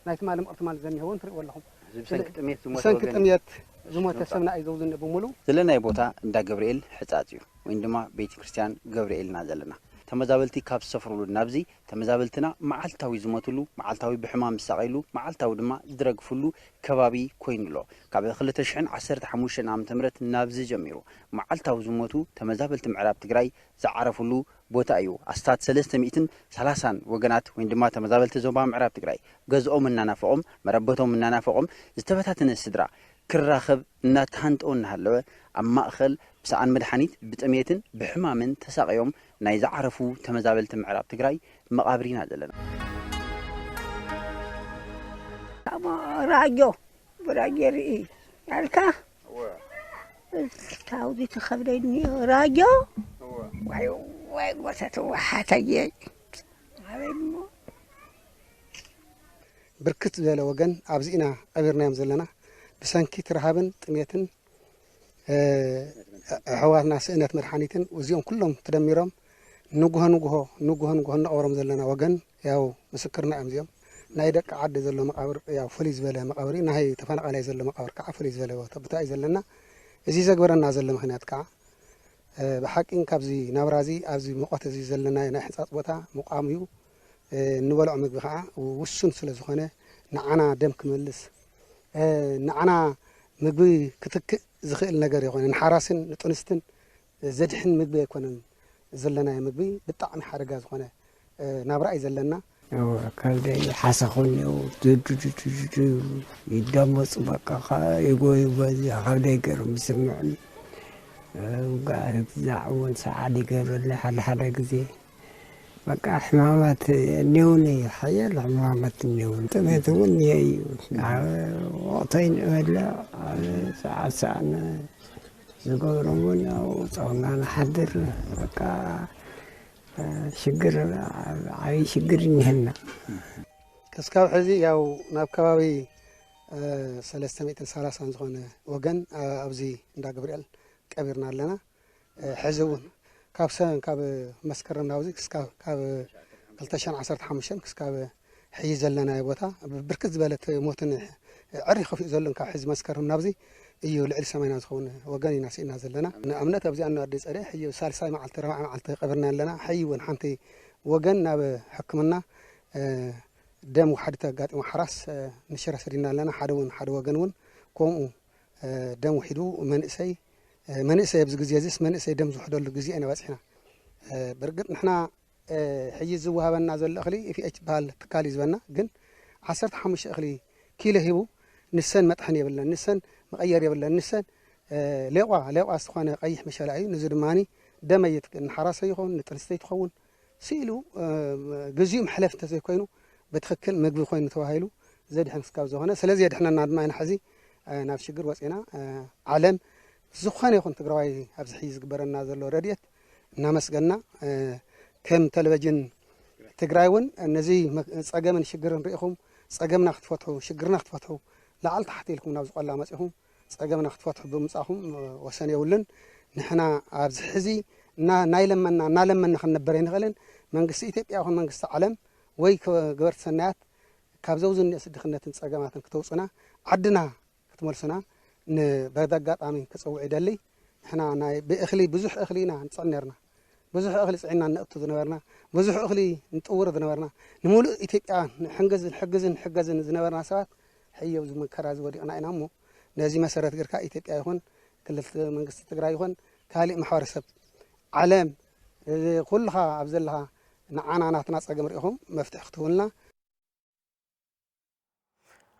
ናይ ትማሊ ምቕርቲ ማለት ዘኒሀ እውን ትሪእዎ ኣለኹም። እዚ ብሰንኪ ጥሜት ዝሞተ ብሰንኪ ወገን እዩ። ጥሜት ዝሞተ ሰብና እዩ ዘውዝነ ብምሉእ። ዘለናዮ ቦታ እንዳ ገብርኤል ሕጻጽ እዩ፣ ወይም ድማ ቤተ ክርስቲያን ገብርኤልና ዘለና። ተመዛበልቲ ካብ ዝሰፍሩሉ ናብዚ፣ ተመዛበልትና መዓልታዊ ዝሞትሉ፣ መዓልታዊ ብሕማም ዝሳቐይሉ፣ መዓልታዊ ድማ ዝረግፍሉ ከባቢ ኮይኑ ኣሎ። ካብ ክልተ ሽሕን ዓሰርተ ሓሙሽተን ዓመተ ምህረት ናብዚ ጀሚሩ፣ መዓልታዊ ዝሞቱ ተመዛበልቲ ምዕራብ ትግራይ ዝዓረፍሉ ቦታ እዩ። ኣስታት ሰለስተ ሚእትን ሰላሳን ወገናት ወይም ድማ ተመዛበልቲ ዞባ ምዕራብ ትግራይ ገዝኦም እናናፈቖም፣ መረበቶም እናናፈቖም፣ ዝተበታተነ ስድራ ክራኸብ እናተሃንጠወ እናሃለወ፣ ኣብ ማእኸል ብሰኣን መድሓኒት፣ ብጥሜትን ብሕማምን ተሳቕዮም ናይ ዝዓረፉ ተመዛበልቲ ምዕራብ ትግራይ መቓብር ኢና ዘለና። ራጆ ብራጆ ርኢ ያልካ ታውዚ ተኸብደኒ ራጆ ዋይ ዋይ ጎተት ዋሓተየ ኣበይ እሞ ብርክት ዝበለ ወገን ኣብዚ ኢና ቀቢርናዮም ዘለና። ብሰንኪ እቲ ረሃብን ጥሜትን ኣሕዋትና ስእነት መድሓኒትን እዚኦም ኩሎም ተደሚሮም ንጉሆ ንጉሆ ንጉሆ ንጉሆ እንቐብሮም ዘለና ወገን ያው ምስክርና እዮም እዚኦም። ናይ ደቂ ዓዲ ዘሎ መቓብር ያው ፍልይ ዝበለ መቓብር እዩ። ናይ ተፈናቓላይ ዘሎ መቓብር ከዓ ፍልይ ዝበለ ቦታ እዩ ዘለና። እዚ ዘግበረና ዘሎ ምኽንያት ከዓ ብሓቂ ካብዚ ናብራ እዚ ኣብዚ ሙቐት እዚ ዘለና ናይ ሕንፃፅ ቦታ ምቋም እዩ። እንበልዖ ምግቢ ከዓ ውሱን ስለ ዝኾነ ንዓና ደም ክመልስ ንዓና ምግቢ ክትክእ ዝኽእል ነገር ይኾነ ንሓራስን ንጥንስትን ዘድሕን ምግቢ ኣይኮነን። ዘለናዮ ምግቢ ብጣዕሚ ሓደጋ ዝኾነ ናብራ እዩ ዘለና። ከብደይ ሓሰኹ እኒው ዱዱዱዱዱ ይደመፁ በቃ ይጎዩ በዚ ከብደይ ገይሮም ይስምዑኒ። ውጋእ ህግዛዕ እውን ሰዓል ይገብረለይ ሓደ ሓደ ግዜ በቃ ሕማማት እኒውኒ ሓያሎ ሕማማት እኒውኒ ጥሜት እውን እኒሀ እዩ። ወቕተይ ንእበልዕ ሰዓት ሰዓት ዝገብሮም እውን ያው ፀወና ንሓድር በቃ ሽግር ዓብዪ ሽግር እኒሀና። ክስካብ ሕዚ ያው ናብ ከባቢ ሰለስተ ሚእትን ሰላሳን ዝኾነ ወገን ኣብዚ እንዳ ገብርኤል ቀቢርና ኣለና። ሕዚ እውን ካብ ሰ ካብ መስከረም ናብዚ ክስካብ ካብ ክልተ ሽሕን ዓሰርተ ሓሙሽተን ክስካብ ሕዚ ዘለናዮ ቦታ ብርክት ዝበለት ሞትን ዕሪ ከፊኡ ዘሎ ካብ ሕዚ መስከረም ናብዚ እዩ ልዕሊ ሰማንያ ዝኸውን ወገን ኢና ስኢና ዘለና። ንኣብነት ኣብዚኣ ኣደ ፀደ ሕጂ ሳልሳይ መዓልቲ ራብዓይ መዓልቲ ቀብርና ኣለና። ሕጂ እውን ሓንቲ ወገን ናብ ሕክምና ደም ውሓዲ ተጋጢሞ ሓራስ ንሽረ ሰዲና ኣለና። ሓደ እውን ሓደ ወገን እውን ከምኡ ደም ውሒዱ መንእሰይ መንእሰይ ኣብዚ ግዜ እዚስ መንእሰይ ደም ዝውሕደሉ ግዜ ኢና በፂሕና። ብርግጥ ንሕና ሕጂ ዝወሃበና ዘሎ እኽሊ ኢፊኤች ዝበሃል ትካል እዩ ዝበና ግን ዓሰርተ ሓሙሽተ እኽሊ ኪሎ ሂቡ ንሰን መጥሐን የብለን ንሰን መቐየር የብለን ንሰን ሌቋ ሌቋ ዝኾነ ቀይሕ መሸላ እዩ። ንዚ ድማ ደመ የትክእል ንሓራሰ ይኸውን ንጥንስተይ ትኸውን ስኢሉ ግዚኡ መሕለፍ እንተዘይኮይኑ ብትኽክል ምግቢ ኮይኑ ተባሂሉ ዘድሕን ክስካብ ዝኾነ ስለዚ የድሕነና ድማ ኢና ሕዚ ናብ ሽግር ወፂና ዓለም ዝኾነ ይኹን ትግራዋይ ኣብዚ ሕዚ ዝግበረና ዘሎ ረድኤት እናመስገና ከም ቴሌቪዥን ትግራይ እውን ነዚ ፀገምን ሽግርን ርኢኹም ፀገምና ክትፈትሑ ሽግርና ክትፈትሑ ላዕሊ ታሕቲ ኢልኩም ናብዚ ቆላ መፂኹም ፀገምና ክትፈትሑ ብምፃኹም ወሰን የብሉን። ንሕና ኣብዚ ሕዚ እናይለመና እናለመና ክንነበር ኣይንኽእልን። መንግስቲ ኢትዮጵያ ይኹን መንግስቲ ዓለም ወይ ገበርቲ ሰናያት ካብ ዘውዝንእስ ድኽነትን ፀገማትን ክተውፅና ዓድና ክትመልሱና በዚ ኣጋጣሚ ክፅውዕ ይደሊ። ንሕና ናይ ብእኽሊ ብዙሕ እኽሊ ኢና ንፅዕን ነርና። ብዙሕ እኽሊ ፅዒና ነእቱ ዝነበርና፣ ብዙሕ እኽሊ ንጥውር ዝነበርና፣ ንምሉእ ኢትዮጵያ ንሕንግዝ ንሕግዝን ንሕገዝን ዝነበርና ሰባት ሕየው ዝመከራ ዝወዲቕና ኢና እሞ ነዚ መሰረት ገርካ ኢትዮጵያ ይኹን ክልል መንግስቲ ትግራይ ይኹን ካሊእ ማሕበረሰብ ዓለም ኩልኻ ኣብ ዘለኻ ንዓና ናትና ፀገም ርኢኹም መፍትሒ ክትህቡልና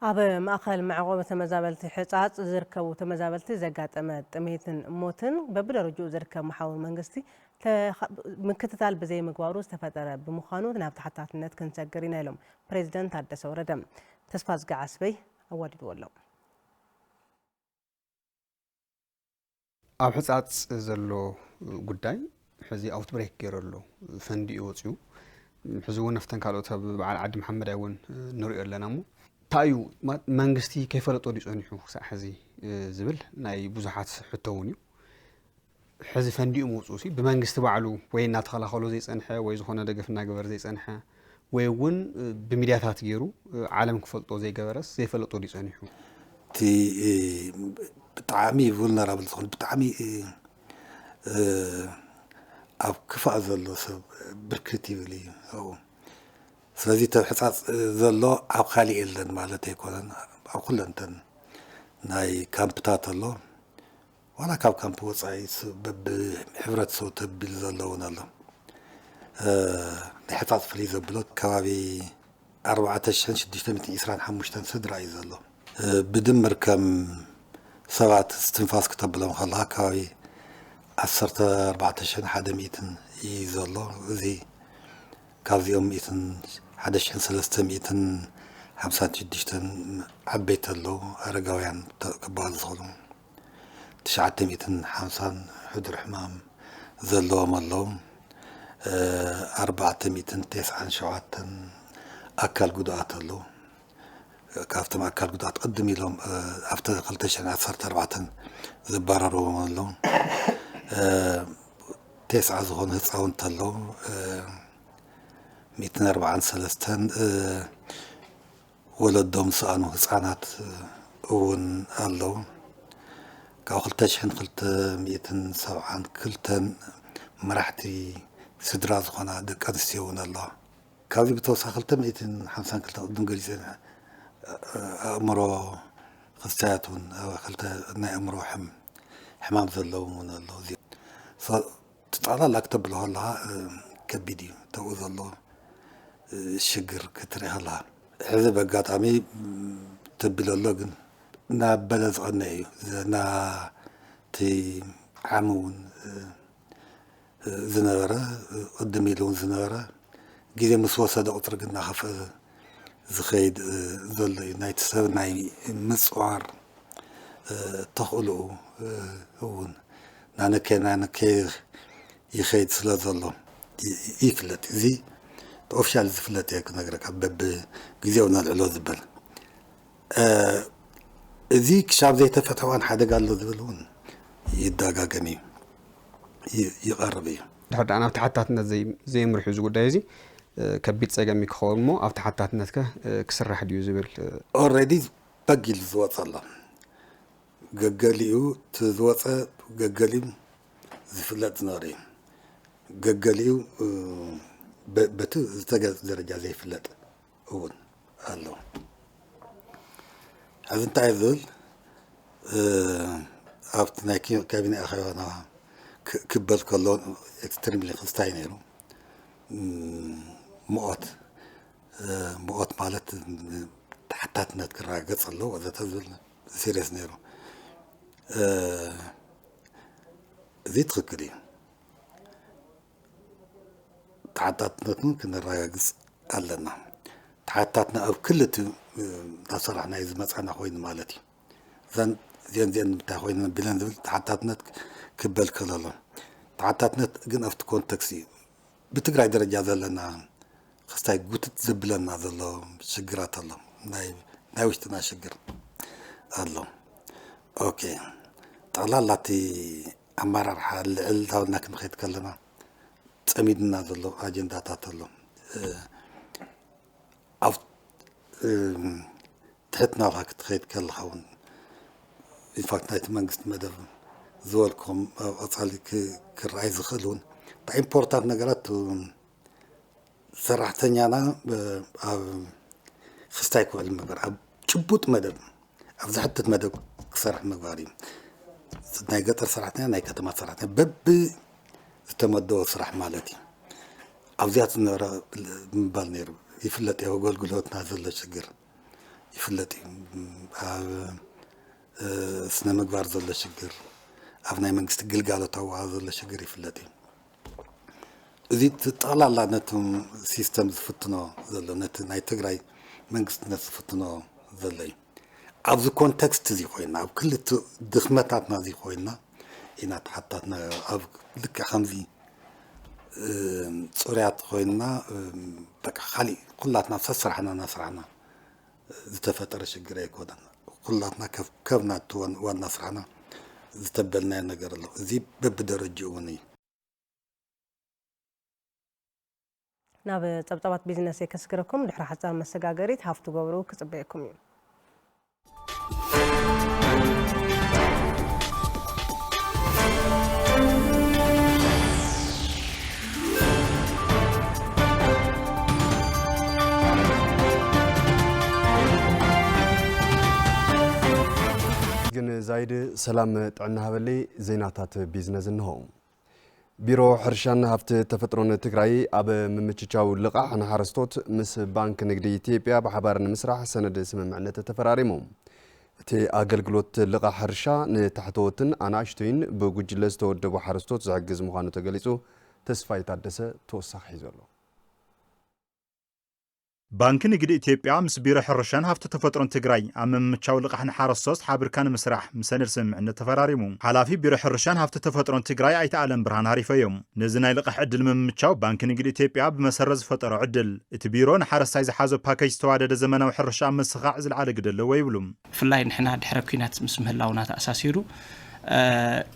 ኣብ ማእኸል መዕቆቢ ተመዛበልቲ ሕፃፅ ዝርከቡ ተመዛበልቲ ዘጋጠመ ጥሜትን ሞትን በብደረጅኡ ዝርከብ መሓውር መንግስቲ ምክትታል ብዘይምግባሩ ዝተፈጠረ ብምዃኑ ናብ ተሓታትነት ክንሰግር ኢና ኢሎም ፕሬዚደንት ታደሰ ወረደ። ተስፋዝጊ ዓስበይ ኣዋዲድዎ ኣሎ። ኣብ ሕፃፅ ዘሎ ጉዳይ ሕዚ ኣውትብሬክ ገይሩ ኣሎ ፈንዲኡ ወፅዩ ሕዚ እውን ኣብተን ካልኦት ኣብ በዓል ዓዲ መሓመዳይ እውን ንሪኦ ኣለና እሞ እንታይ እዩ መንግስቲ ከይፈለጦ ድዩ ፀኒሑ ክሳዕ ሕዚ ዝብል ናይ ብዙሓት ሕቶ እውን እዩ። ሕዚ ፈንዲኡ ምውፅኡ ሲ ብመንግስቲ ባዕሉ ወይ እናተኸላኸሎ ዘይፀንሐ ወይ ዝኾነ ደገፍ እናገበረ ዘይፀንሐ ወይ እውን ብሚድያታት ገይሩ ዓለም ክፈልጦ ዘይገበረስ ዘይፈለጦ ድዩ ፀኒሑ? እቲ ብጣዕሚ vulnerable ዝኾነ፣ ብጣዕሚ ኣብ ክፋእ ዘሎ ሰብ ብርክት ይብል እዩ ኣብኡ። ስለዚ ተሕጻጽ ዘሎ ኣብ ካሊእ የለን ማለት ኣይኮነን። ኣብ ኩለንተን ናይ ካምፕታት ኣሎ። ዋላ ካብ ካምፕ ወጻኢ በብሕብረተሰቡ ተቢሉ ዘሎ እውን ኣሎ። ናይ ሕጻጽ ፍልይ ዘብሎ ከባቢ ኣርባዕተ ሽሕን ሽዱሽተ ሚእትን ዕስራን ሓሙሽተን ስድራ እዩ ዘሎ። ብድምር ከም ሰባት እስትንፋስ ክተብሎም ከለኻ ከባቢ ዓሰርተ ኣርባዕተ ሽሕን ሓደ ሚእትን እዩ ዘሎ። እዚ ካብዚኦም ሚእትን ሓደ ሽሕን ሰለስተ ሚእትን ሓምሳን ሽዱሽተን ዓበይቲ ኣለዉ፣ ኣረጋውያን ክበሃሉ ዝኽእሉ ትሽዓተ ሚእትን ሓምሳን ሕዱር ሕማም ዘለዎም ኣለዉ። ኣርባዕተ ሚእትን ተስዓን ሸውዓተን ኣካል ጉዱኣት ኣለዉ። ካብቶም ኣካል ጉዱኣት ቅድም ኢሎም ኣብቲ ክልተ ሽሕን ዓሰርተ ኣርባዕተን ዝባረርዎም ኣለዉ። ተስዓ ዝኾኑ ህፃውንቲ ኣለዉ። ሚእትን ኣርባዓን ሰለስተን ወለዶም ዝሰኣኑ ህፃናት እውን ኣለዉ። ካብ ክልተ ሽሕን ክልተ ሚእትን ሰብዓን ክልተን መራሕቲ ስድራ ዝኾና ደቂ ኣንስትዮ እውን ኣለዋ። ካብዚ ብተወሳኺ ክልተ ሚእትን ሓምሳን ክልተ ቅድም ገሊፀ ኣእምሮ ክስታያት እውን ክልተ ናይ ኣእምሮ ሕም ሕማም ዘለዎም እውን ኣለዉ። እዚ ጠቕላላ ክተብሎ ከለኻ ከቢድ እዩ። ተብኡ ዘሎ ሽግር ክትርኢ ከለኻ ሕዚ በጋጣሚ ተቢሉ ኣሎ፣ ግን ናብ በለ ዝቐነ እዩ። ናቲ ዓሚ እውን ዝነበረ፣ ቅድም ኢሉ እውን ዝነበረ፣ ግዜ ምስ ወሰደ ቁፅሪ ግን እናኸፍአ ዝኸይድ ዘሎ እዩ። ናይቲ ሰብ ናይ ምፅዋር ተኽእልኡ እውን ናነከ ናነከ ይኸይድ ስለ ዘሎ ይፍለጥ። እዚ ኦፊሻል ዝፍለጥ እየ ክነግረካ፣ በብግዜው ነልዕሎ ዝበል። እዚ ክሻብ ዘይተፈትሐ እዋን ሓደጋ ኣሎ ዝብል እውን ይደጋገም እዩ፣ ይቐርብ እዩ። ድሕር ደኣ ናብ ተሓታትነት ዘይ- ዘየምርሑ እዚ ጉዳይ እዚ ከቢድ ጸገም እዩ ክኸውን እሞ ኣብ ተሓታትነትከ ክስራሕ ድዩ ዝብል ኦልሬዲ በግ ኢሉ ዝወጸ ኣሎ። ገገሊኡ እቲ ዝወጸ ገገሊኡ ዝፍለጥ ዝነበረ እዩ። ገገሊኡ በቲ ዝተገለጸ ደረጃ ዘይፍለጥ እውን ኣሎ። ሕዚ እንታይ ዝብል ኣብቲ ናይ ካቢነ ኣኼባና ክበል ከሎ ኤክስትሪምሊ ክስታይ ነይሩ። ምኦት ምኦት ማለት ተሓታትነት ክረጋገጽ ኣለዎ ወዘተ ዝብል ሲሪየስ ነይሩ። እዚ ትኽክል እዩ። ተሓታትነትን ክነረጋግጽ ኣለና። ተሓታትና ኣብ ክልቲ እናሰራሕና እዩ ዝመጻና ኮይኑ ማለት እዩ። እዘን እዚአን እዚአን ንምንታይ ኮይነን ቢለን ዝብል ተሓታትነት ክበል ክእል ኣሎ። ተሓታትነት ግን ኣብቲ ኮንተክስት እዩ። ብትግራይ ደረጃ ዘለና ክስታይ ጉትት ዘብለና ዘሎ ሽግራት ኣሎ። ናይ ናይ ውሽጥና ሽግር ኣሎ። ኦኬ፣ ጠቕላላ እቲ ኣመራርሓ ልዕል ታብልና ክንኸይድ ከለና ጸሚድና ዘሎ ኣጀንዳታት ኣሎ። ኣብ ትሕት ናብካ ክትኸይድ ከለኻ እውን ኢንፋክት ናይቲ መንግስቲ መደብ ዝበልኩም ኣብ ቀጻሊ ክረኣይ ዝኽእል እውን እንታይ ኢምፖርታንት ነገራት ሰራሕተኛና ኣብ ክስታይ ክውዕል ምግባር፣ ኣብ ጭቡጥ መደብ ኣብ ዝሕትት መደብ ክሰርሕ ምግባር እዩ። ናይ ገጠር ሰራሕተኛ ናይ ከተማ ሰራሕተኛ በቢ ዝተመደቦ ስራሕ ማለት እዩ። ኣብዚኣ ዝነበረ ምባል ነይሩ ይፍለጥ እዩ። ኣገልግሎትና ዘሎ ሽግር ይፍለጥ እዩ። ኣብ ስነ ምግባር ዘሎ ሽግር፣ ኣብ ናይ መንግስቲ ግልጋሎት ኣወሃህባ ዘሎ ሽግር ይፍለጥ እዩ። እዚ ጠቕላላ ነቶም ሲስተም ዝፍትኖ ዘሎ ነቲ ናይ ትግራይ መንግስትነት ዝፍትኖ ዘሎ እዩ። ኣብዚ ኮንተክስት እዚ ኮይንና ኣብ ክልተ ድኽመታትና እዚ ኮይንና ኢና ተሓታትና ኣብ ልክዕ ከምዚ ፅሩያት ኮይንና በቃ ካሊእ ኩላትና ሰስራሕና እናስራሕና ዝተፈጠረ ሽግር ኣይኮነን። ኩላትና ከብ ናቱ ዋና ስራሕና ዝተበልናዮ ነገር ኣሎ። እዚ በብደረጅኡ እውን እዩ። ናብ ጸብጻባት ቢዝነስ የከስግረኩም። ድሕሪ ሓጻር መሰጋገሪት ሃፍቱ ገብሩ ክጽበየኩም እዩ። ዛይድ ሰላም ጥዕና ሃበለይ። ዜናታት ቢዝነስ እንሆ። ቢሮ ሕርሻን ሃፍቲ ተፈጥሮን ትግራይ ኣብ ምምችቻው ልቓሕ ንሓረስቶት ምስ ባንክ ንግዲ ኢትዮጵያ ብሓባር ንምስራሕ ሰነድ ስምምዕነት ተፈራሪሙ። እቲ ኣገልግሎት ልቓሕ ሕርሻ ንታሕተዎትን ኣናእሽቶይን ብጉጅለ ዝተወደቡ ሓረስቶት ዝሕግዝ ምዃኑ ተገሊጹ። ተስፋይ ታደሰ ተወሳኺ ሒዙ ኣሎ። ባንኪ ንግዲ ኢትዮጵያ ምስ ቢሮ ሕርሻን ሃፍቲ ተፈጥሮን ትግራይ ኣብ ምምቻው ልቓሕ ንሓረስቶት ሓቢርካ ንምስራሕ ምስ ሰነድ ስምምዕነት ተፈራሪሙ። ሓላፊ ቢሮ ሕርሻን ሃፍቲ ተፈጥሮን ትግራይ ኣይተ ኣለም ብርሃን ሃሪፈዮም። ነዚ ናይ ልቓሕ ዕድል ምምቻው ባንኪ ንግዲ ኢትዮጵያ ብመሰረት ዝፈጠሮ ዕድል፣ እቲ ቢሮ ንሓረስታይ ዝሓዞ ፓኬጅ ዝተዋደደ ዘመናዊ ሕርሻ ኣብ ምስኻዕ ዝለዓለ ግደ ኣለዎ ይብሉ። ብፍላይ ንሕና ድሕረ ኲናት ምስ ምህላውና ተኣሳሲሩ፣ እ፣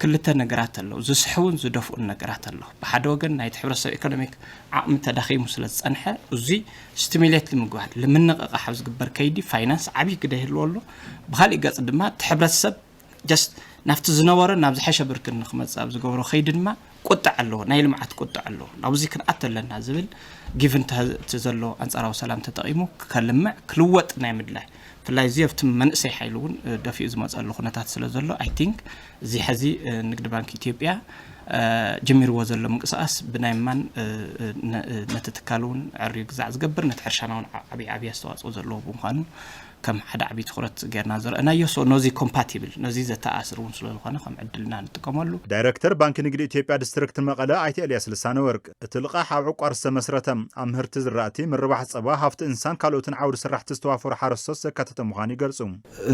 ክልተ ነገራት ኣለዉ። ዝስሕቡን ዝደፍኡን ነገራት ኣለዉ። ብሓደ ወገን ናይቲ ሕብረተሰብ ኢኮኖሚክ ዓቕሚ ተዳኺሙ ስለ ዝጸንሐ፣ እዙይ ስቲሙሌት ንምግባር፣ ንምንቕቓሕ ኣብ ዝግበር ከይዲ ፋይናንስ ዓብዪ ግደ ይህልዎ ኣሎ። ብኻሊእ ገጽ ድማ እቲ ሕብረተሰብ ጀስት ናብቲ ዝነበሮ ናብ ዝሐሸ ብርኪ ንክመጽእ ኣብ ዝገብሮ ከይዲ ድማ ቁጥዕ ኣለዎ፣ ናይ ልምዓት ቁጥዕ ኣለዎ። ናብዚ ክንኣቱ ኣለና ዝብል ጊቭን እቲ ዘሎ ኣንጻራዊ ሰላም ተጠቒሙ ከልምዕ፣ ክልወጥ ናይ ምድላይ፣ ብፍላይ እዚ ኣብቲ መንእሰይ ሓይሊ እውን፣ እ፣ ደፊኡ ዝመጸሉ ኩነታት ስለ ዘሎ፣ ኣይ ቲንክ እዚ ሐዚ፣ እ፣ ንግዲ ባንክ ኢትዮጵያ፣ እ፣ ጀሚርዎ ዘሎ ምንቅስቓስ ብናይ ማን፣ እ፣ እ፣ ነ-፣ እ፣ ነቲ ትካል እውን ዕርዩ ግዛዕ ዝገብር፣ ነቲ ሕርሻና እውን ዓ-፣ ዓብዪ ዓብዪ ኣስተዋፅኦ ዘለዎ ብምዃኑ ከም ሓደ ዓብዪ ትኹረት ጌርና ዝረእናዮ። ሶ ነዚ ኮምፓቲብል፣ ነዚ ዘተኣሳስር እውን ስለ ዝኾነ ከም ዕድልና ንጥቀመሉ። ዳይሬክተር ባንኪ ንግዲ ኢትዮጵያ ዲስትሪክት መቐለ ኣይተ ኤልያስ ልሳነ ወርቅ፣ እቲ ልቓሕ ኣብ ዕቋር ዝተመስረተ፣ ኣብ ምህርቲ ዝራእቲ፣ ምርባሕ ጸባ፣ ሃፍቲ እንስሳን ካልኦትን ዓውዲ ስራሕቲ ዝተዋፈሩ ሓረስቶት ዘካተተ ምዃኑ ይገልጹ።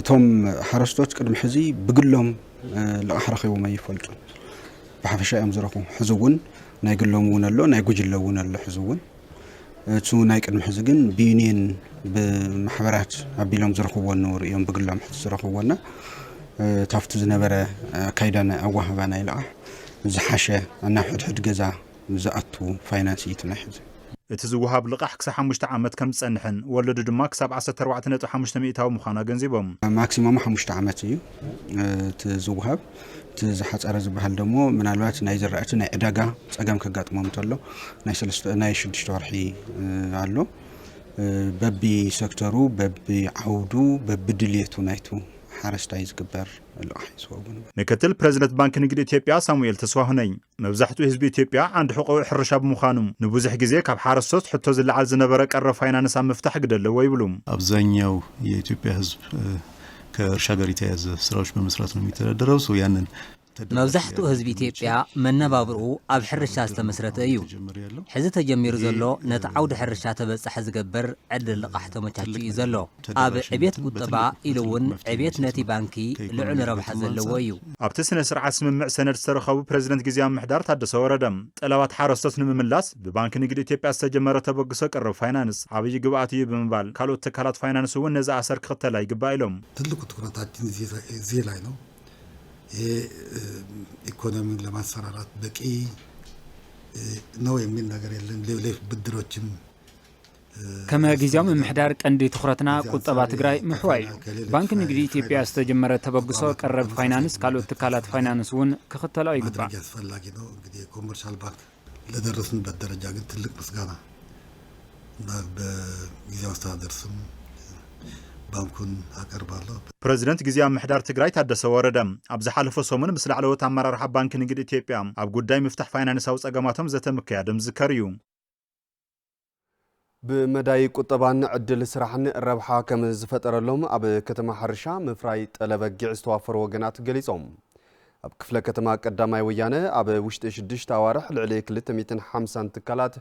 እቶም ሓረስቶት ቅድሚ ሕዚ ብግሎም፣ እ፣ ልቓሕ ረኺቦም ኣይፈልጡን። ብሓፈሻ እዮም ዝረኽቡ። ሕዚ እውን ናይ ግሎም እውን ኣሎ፣ ናይ ጉጅለ እውን ኣሎ። ሕዚ እውን እቱ ናይ ቅድሚ ሕዚ ግን ብዩኒየን ብማሕበራት ኣቢሎም ዝረኽብዎ ነበሩ እዮም ብግሎም ሕዚ ዝረኽብዎና። እ፣ ታፍቲ ዝነበረ ኣካይዳ ናይ ኣዋህባ ናይ ልቓሕ ዝሓሸ ናብ ሕድሕድ ገዛ ዝኣቱ ፋይናንስ እዩ እቲ ናይ ሕዚ። እቲ ዝወሃብ ልቓሕ ክሳብ ሓሙሽተ ዓመት ከም ዝጸንሕን ወለዱ ድማ ክሳብ ዓሰርተ ኣርባዕተ ነጥቢ ሓሙሽተ ሚእታዊ ምዃኑ ኣገንዚቦም። ማክሲመሙ ሓሙሽተ ዓመት እዩ፣ እ፣ እቲ ዝወሃብ። እቲ ዝሓጸረ ዝበሃል ደሞ ምናልባት ናይ ዝራእቲ ናይ ዕዳጋ ጸገም ከጋጥሞም እንተሎ ናይ ሰለስተ፣ ናይ ሽዱሽተ ወርሒ፣ እ፣ ኣሎ። እ፣ በቢ ሴክተሩ፣ በቢ ዓውዱ፣ በቢ ድልየቱ ናይቱ ሓረስታይ ዝግበር ልቓሕ እዩ ዝኸውን። ምክትል ፕረዚደንት ባንኪ ንግዲ ኢትዮጵያ ሳሙኤል ተስፋሁነኝ፣ መብዛሕትኡ ህዝቢ ኢትዮጵያ ዓንዲ ሕቆኡ ሕርሻ ብምዃኑ፣ ንብዙሕ ግዜ ካብ ሓረስቶት ሕቶ ዝለዓል ዝነበረ ቀረብ ፋይናንስ ኣብ ምፍታሕ ግደ ኣለዎ ይብሉ። አብዛኛው የኢትዮጵያ ህዝብ፣ እ፣ ከእርሻ ጋር የተያያዘ ስራዎች በመስራት ነው የሚተዳደረው። ሰው ያንን ተደራሽ መብዛሕትኡ ህዝቢ ኢትዮጵያ መነባብርኡ ኣብ ሕርሻ ዝተመስረተ እዩ። ሕዚ ተጀሚሩ ዘሎ ነቲ ዓውዲ ሕርሻ ተበጻሒ ዝገብር ዕድል ልቓሕ ተመቻችኡ እዩ ዘሎ። ኣብ ዕብየት ቁጠባ ኢሉ እውን ዕብየት ነቲ ባንኪ ልዑል ረብሓ ዘለዎ እዩ። ኣብቲ ስነ ስርዓት ስምምዕ ሰነድ ዝተረኸቡ ፕረዚደንት ግዝያዊ ምምሕዳር ታደሰ ወረደ፣ ጠለባት ሓረስቶት ንምምላስ ብባንኪ ንግዲ ኢትዮጵያ ዝተጀመረ ተበግሶ ቀረብ ፋይናንስ ዓብዪ ግብኣት እዩ ብምባል፣ ካልኦት ትካላት ፋይናንስ እውን ነዚ ኣሰር ክኽተላ ይግባእ ኢሎም። ትልቁ ትኩረታችን እዚህ ላይ፣ እዚህ ላይ ነው። ይሄ፣ እ፣ ኢኮኖሚውን ለማንሰራራት በቂ፣ እ፣ ነው የሚል ነገር የለም። ሌሎች ብድሮችም፣ እ፣ ከም ግዝያዊ ምምሕዳር ቀንዲ ትኹረትና ቁጠባ ትግራይ ምሕዋይ እዩ። ባንክ ንግዲ ኢትዮጵያ ዝተጀመረ ተበግሶ ቀረብ ፋይናንስ ካልኦት ትካላት ፋይናንስ እውን ክኽተልኦ ይግባእ። ማድረግ አስፈላጊ ነው። እንግዲህ የኮመርሻል ባንክ ለደረስንበት ደረጃ ግን ትልቅ ምስጋና እና በጊዜው አስተዳደር ስም ባንኩን አቀርባለሁ። ፕረዚደንት ግዝያዊ ምምሕዳር ትግራይ ታደሰ ወረደ ኣብ ዝሓለፈ ሰሙን ምስ ላዕለዎት ኣመራርሓ ባንኪ ንግዲ ኢትዮጵያ ኣብ ጉዳይ ምፍታሕ ፋይናንሳዊ ጸገማቶም ዘተ ምክያዶም ዝዝከር እዩ። ብመዳይ ቁጠባን ዕድል ስራሕን ረብሓ ከም ዝፈጠረሎም ኣብ ከተማ ሕርሻ ምፍራይ ጠለበጊዕ ዝተዋፈሩ ወገናት ገሊጾም። ኣብ ክፍለ ከተማ ቀዳማይ ወያነ ኣብ ውሽጢ ሽዱሽተ ኣዋርሕ ልዕሊ ክልተ ሚእትን ሓምሳን ትካላት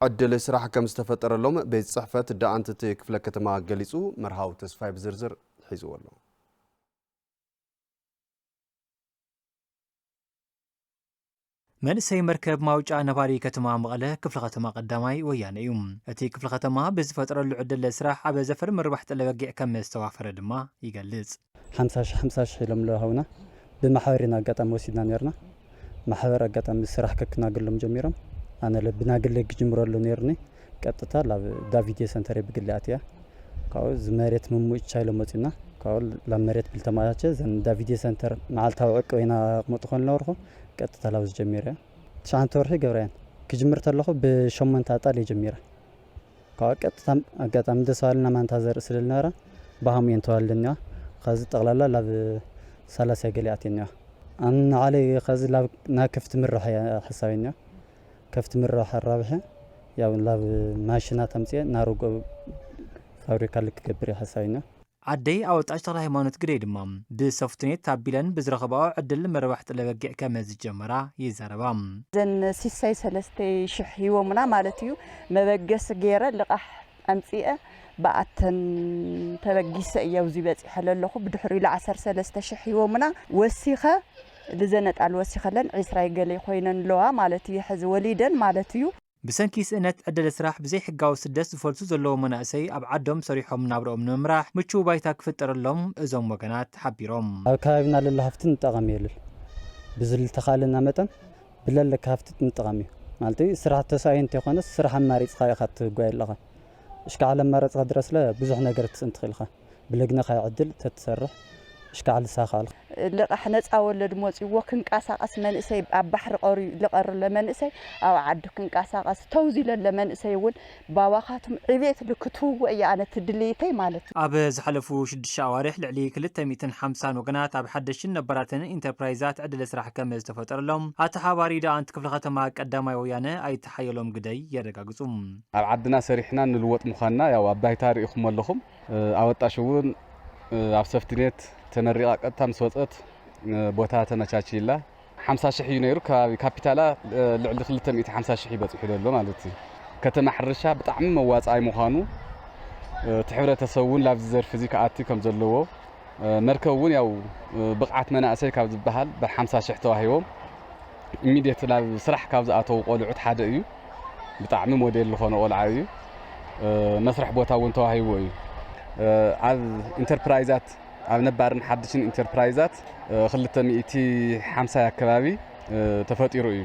ዕድል ስራሕ ከም ዝተፈጠረሎም ቤት ጽሕፈት ደኣንት እቲ ክፍለ ከተማ ገሊጹ። መርሃዊ ተስፋይ ብዝርዝር ሒዝዎ ኣሎ። መንእሰይ መርከብ ማውጫ ነባሪ ከተማ መቐለ ክፍለ ከተማ ቀዳማይ ወያነ እዩ። እቲ ክፍለ ከተማ ብዝፈጠረሉ ዕድል ስራሕ ኣብ ዘፈር ምርባሕ ጠለበጊዕ ከም ዝተዋፈረ ድማ ይገልጽ። ሓምሳ ሺሕ ሓምሳ ሺሕ ኢሎም ለሃውና ብማሕበር ኢና ኣጋጣሚ ወሲድና ነርና። ማሕበር ኣጋጣሚ ስራሕ ከክናግሎም ጀሚሮም። ኣነ ለ ብናግለ ክጅምረሉ ነርኒ። ቀጥታ ላብ ዳቪድ ሰንተር ብግሊ ኣትያ። ካብኡ እዚ መሬት ምሙጭ ቻይሎ መጺና። ካብኡ ላብ መሬት ብልተማቻቸ ዘን ዳቪድ ሰንተር መዓልታዊ ዕቅብ ኢና ክመጡ ኮን ነበርኩ። ቀጥታ ላብ ዝጀሚረ። ትሽዓንተ ወርሒ ገብረያን ክጅምር ተለኹ ብሸሞንተ ኣጣል እየ ጀሚረ። ካብ ቀጥታ ኣጋጣሚ ደስ ባልና ማንታ ዘርኢ ስለ ዝነበረ ብሃም እየን ተዋልደኒዋ። ካብዚ ጠቕላላ ላብ ሰላሳ ገሊኣት እኒዋ ኣን ንዓለይ ኸዚ ናብ ናብ ከፍቲ ምራሕ እያ ሓሳብ እኒዋ ከፍቲ ምራሕ ኣራብሐ ያው ናብ ማሽናት ኣምፅአ ናርጎ ፋብሪካ ልክገብር እየ ሓሳብ እኒዋ። ዓደይ ኣወጣሽ ተክለ ሃይማኖት ግደይ ድማ ብሶፍትኔት ኣቢለን ብዝረኸባኦ ዕድል ምርባሕ ጥለ በጊዕ ከም ዝጀመራ ይዛረባ። ዘን ሲሳይ ሰለስተ ሽሕ ሂቦምና ማለት እዩ። መበገሲ ገይረ ልቓሕ ኣምፂአ ብኣተን ተበጊሰ እየ ኣብዚ በፂሐ ለለኹ። ብድሕሪኡ ኢሉ ዓሰርተ ሰለስተ ሽሕ ሂቦምና። ወሲኸ ልዘነጣል ወሲኸለን ዕስራ ገለ ኮይነን ኣለዋ ማለት እዩ። ሕዚ ወሊደን ማለት እዩ። ብሰንኪ ስእነት ዕድል ስራሕ ብዘይሕጋዊ ስደት ዝፈልሱ ዘለዉ መናእሰይ ኣብ ዓዶም ሰሪሖም ናብርኦም ንምምራሕ ምቹው ባይታ ክፍጠረሎም እዞም ወገናት ሓቢሮም። ኣብ ከባቢና ለሎ ሃፍቲ ንጠቐም የልል ብዝልተኻለና መጠን ብለለካ ሃፍቲ ንጠቐም እዩ ማለት እዩ። ስራሕ ተሳእዮ እንተይኮነስ ስራሕ ኣማሪፅካ ኢኻ ትጓየ ኣለኻ። እሽካዕ ለማረፅኻ ድረስለ ብዙሕ ነገር ትስእን ትኽእል ኢኻ። ብለግነኻ ዕድል ተትሰርሕ እሽካዕ ልሳኻ ኣልካ። ልቓሕ ነፃ ወለድ መፂዎ ክንቀሳቐስ መንእሰይ ኣብ ባሕሪ ቀርዩ ልቐርለ መንእሰይ ኣብ ዓዱ ክንቀሳቐስ ተውዚለለ መንእሰይ እውን ባባኻትም ዕቤት ልክትውዎ እያ ኣነ ትድልይተይ ማለት እዩ። ኣብ ዝሓለፉ ሽዱሽተ ኣዋርሕ ልዕሊ ክልተ ሚእትን ሓምሳን ወገናት ኣብ ሓደሽን ነባራትን ኢንተርፕራይዛት ዕድለ ስራሕ ከም ዝተፈጠረሎም ኣተሓባሪ ደኣንት ክፍለ ከተማ ቀዳማይ ወያነ ኣይተሓየሎም ግደይ የረጋግጹ። ኣብ ዓድና ሰሪሕና ንልወጥ ምዃንና ያው ኣብ ባይታ ርኢኹም ኣለኹም። ኣወጣሽ እውን ኣብ ሰፍትኔት ተመሪቓ ቀጥታ ምስ ወፀት ቦታ ተመቻችይላ ሓምሳ ሽሕ እዩ ነይሩ። ከባቢ ካፒታላ ልዕሊ ክልተ ሚእቲ ሓምሳ ሽሕ እዩ በፂሑ ዘሎ ማለት እዩ። ከተማ ሕርሻ ብጣዕሚ መዋፃኣይ ምዃኑ እቲ ሕብረተሰብ እውን ላብዚ ዘርፊ እዚ ክኣቲ ከም ዘለዎ መርከብ እውን ያው ብቕዓት መናእሰይ ካብ ዝበሃል ብሓምሳ ሽሕ ተዋሂቦም ኢሚድየት ናብ ስራሕ ካብ ዝኣተዉ ቆልዑት ሓደ እዩ። ብጣዕሚ ሞዴል ዝኾነ ቆልዓ እዩ። መስርሕ ቦታ እውን ተዋሂቡ እዩ። ኣብ ኢንተርፕራይዛት ኣብ ነባርን ሓድሽን ኢንተርፕራይዛት ክልተ ሚእቲ ሓምሳ ኣከባቢ ተፈጢሩ እዩ።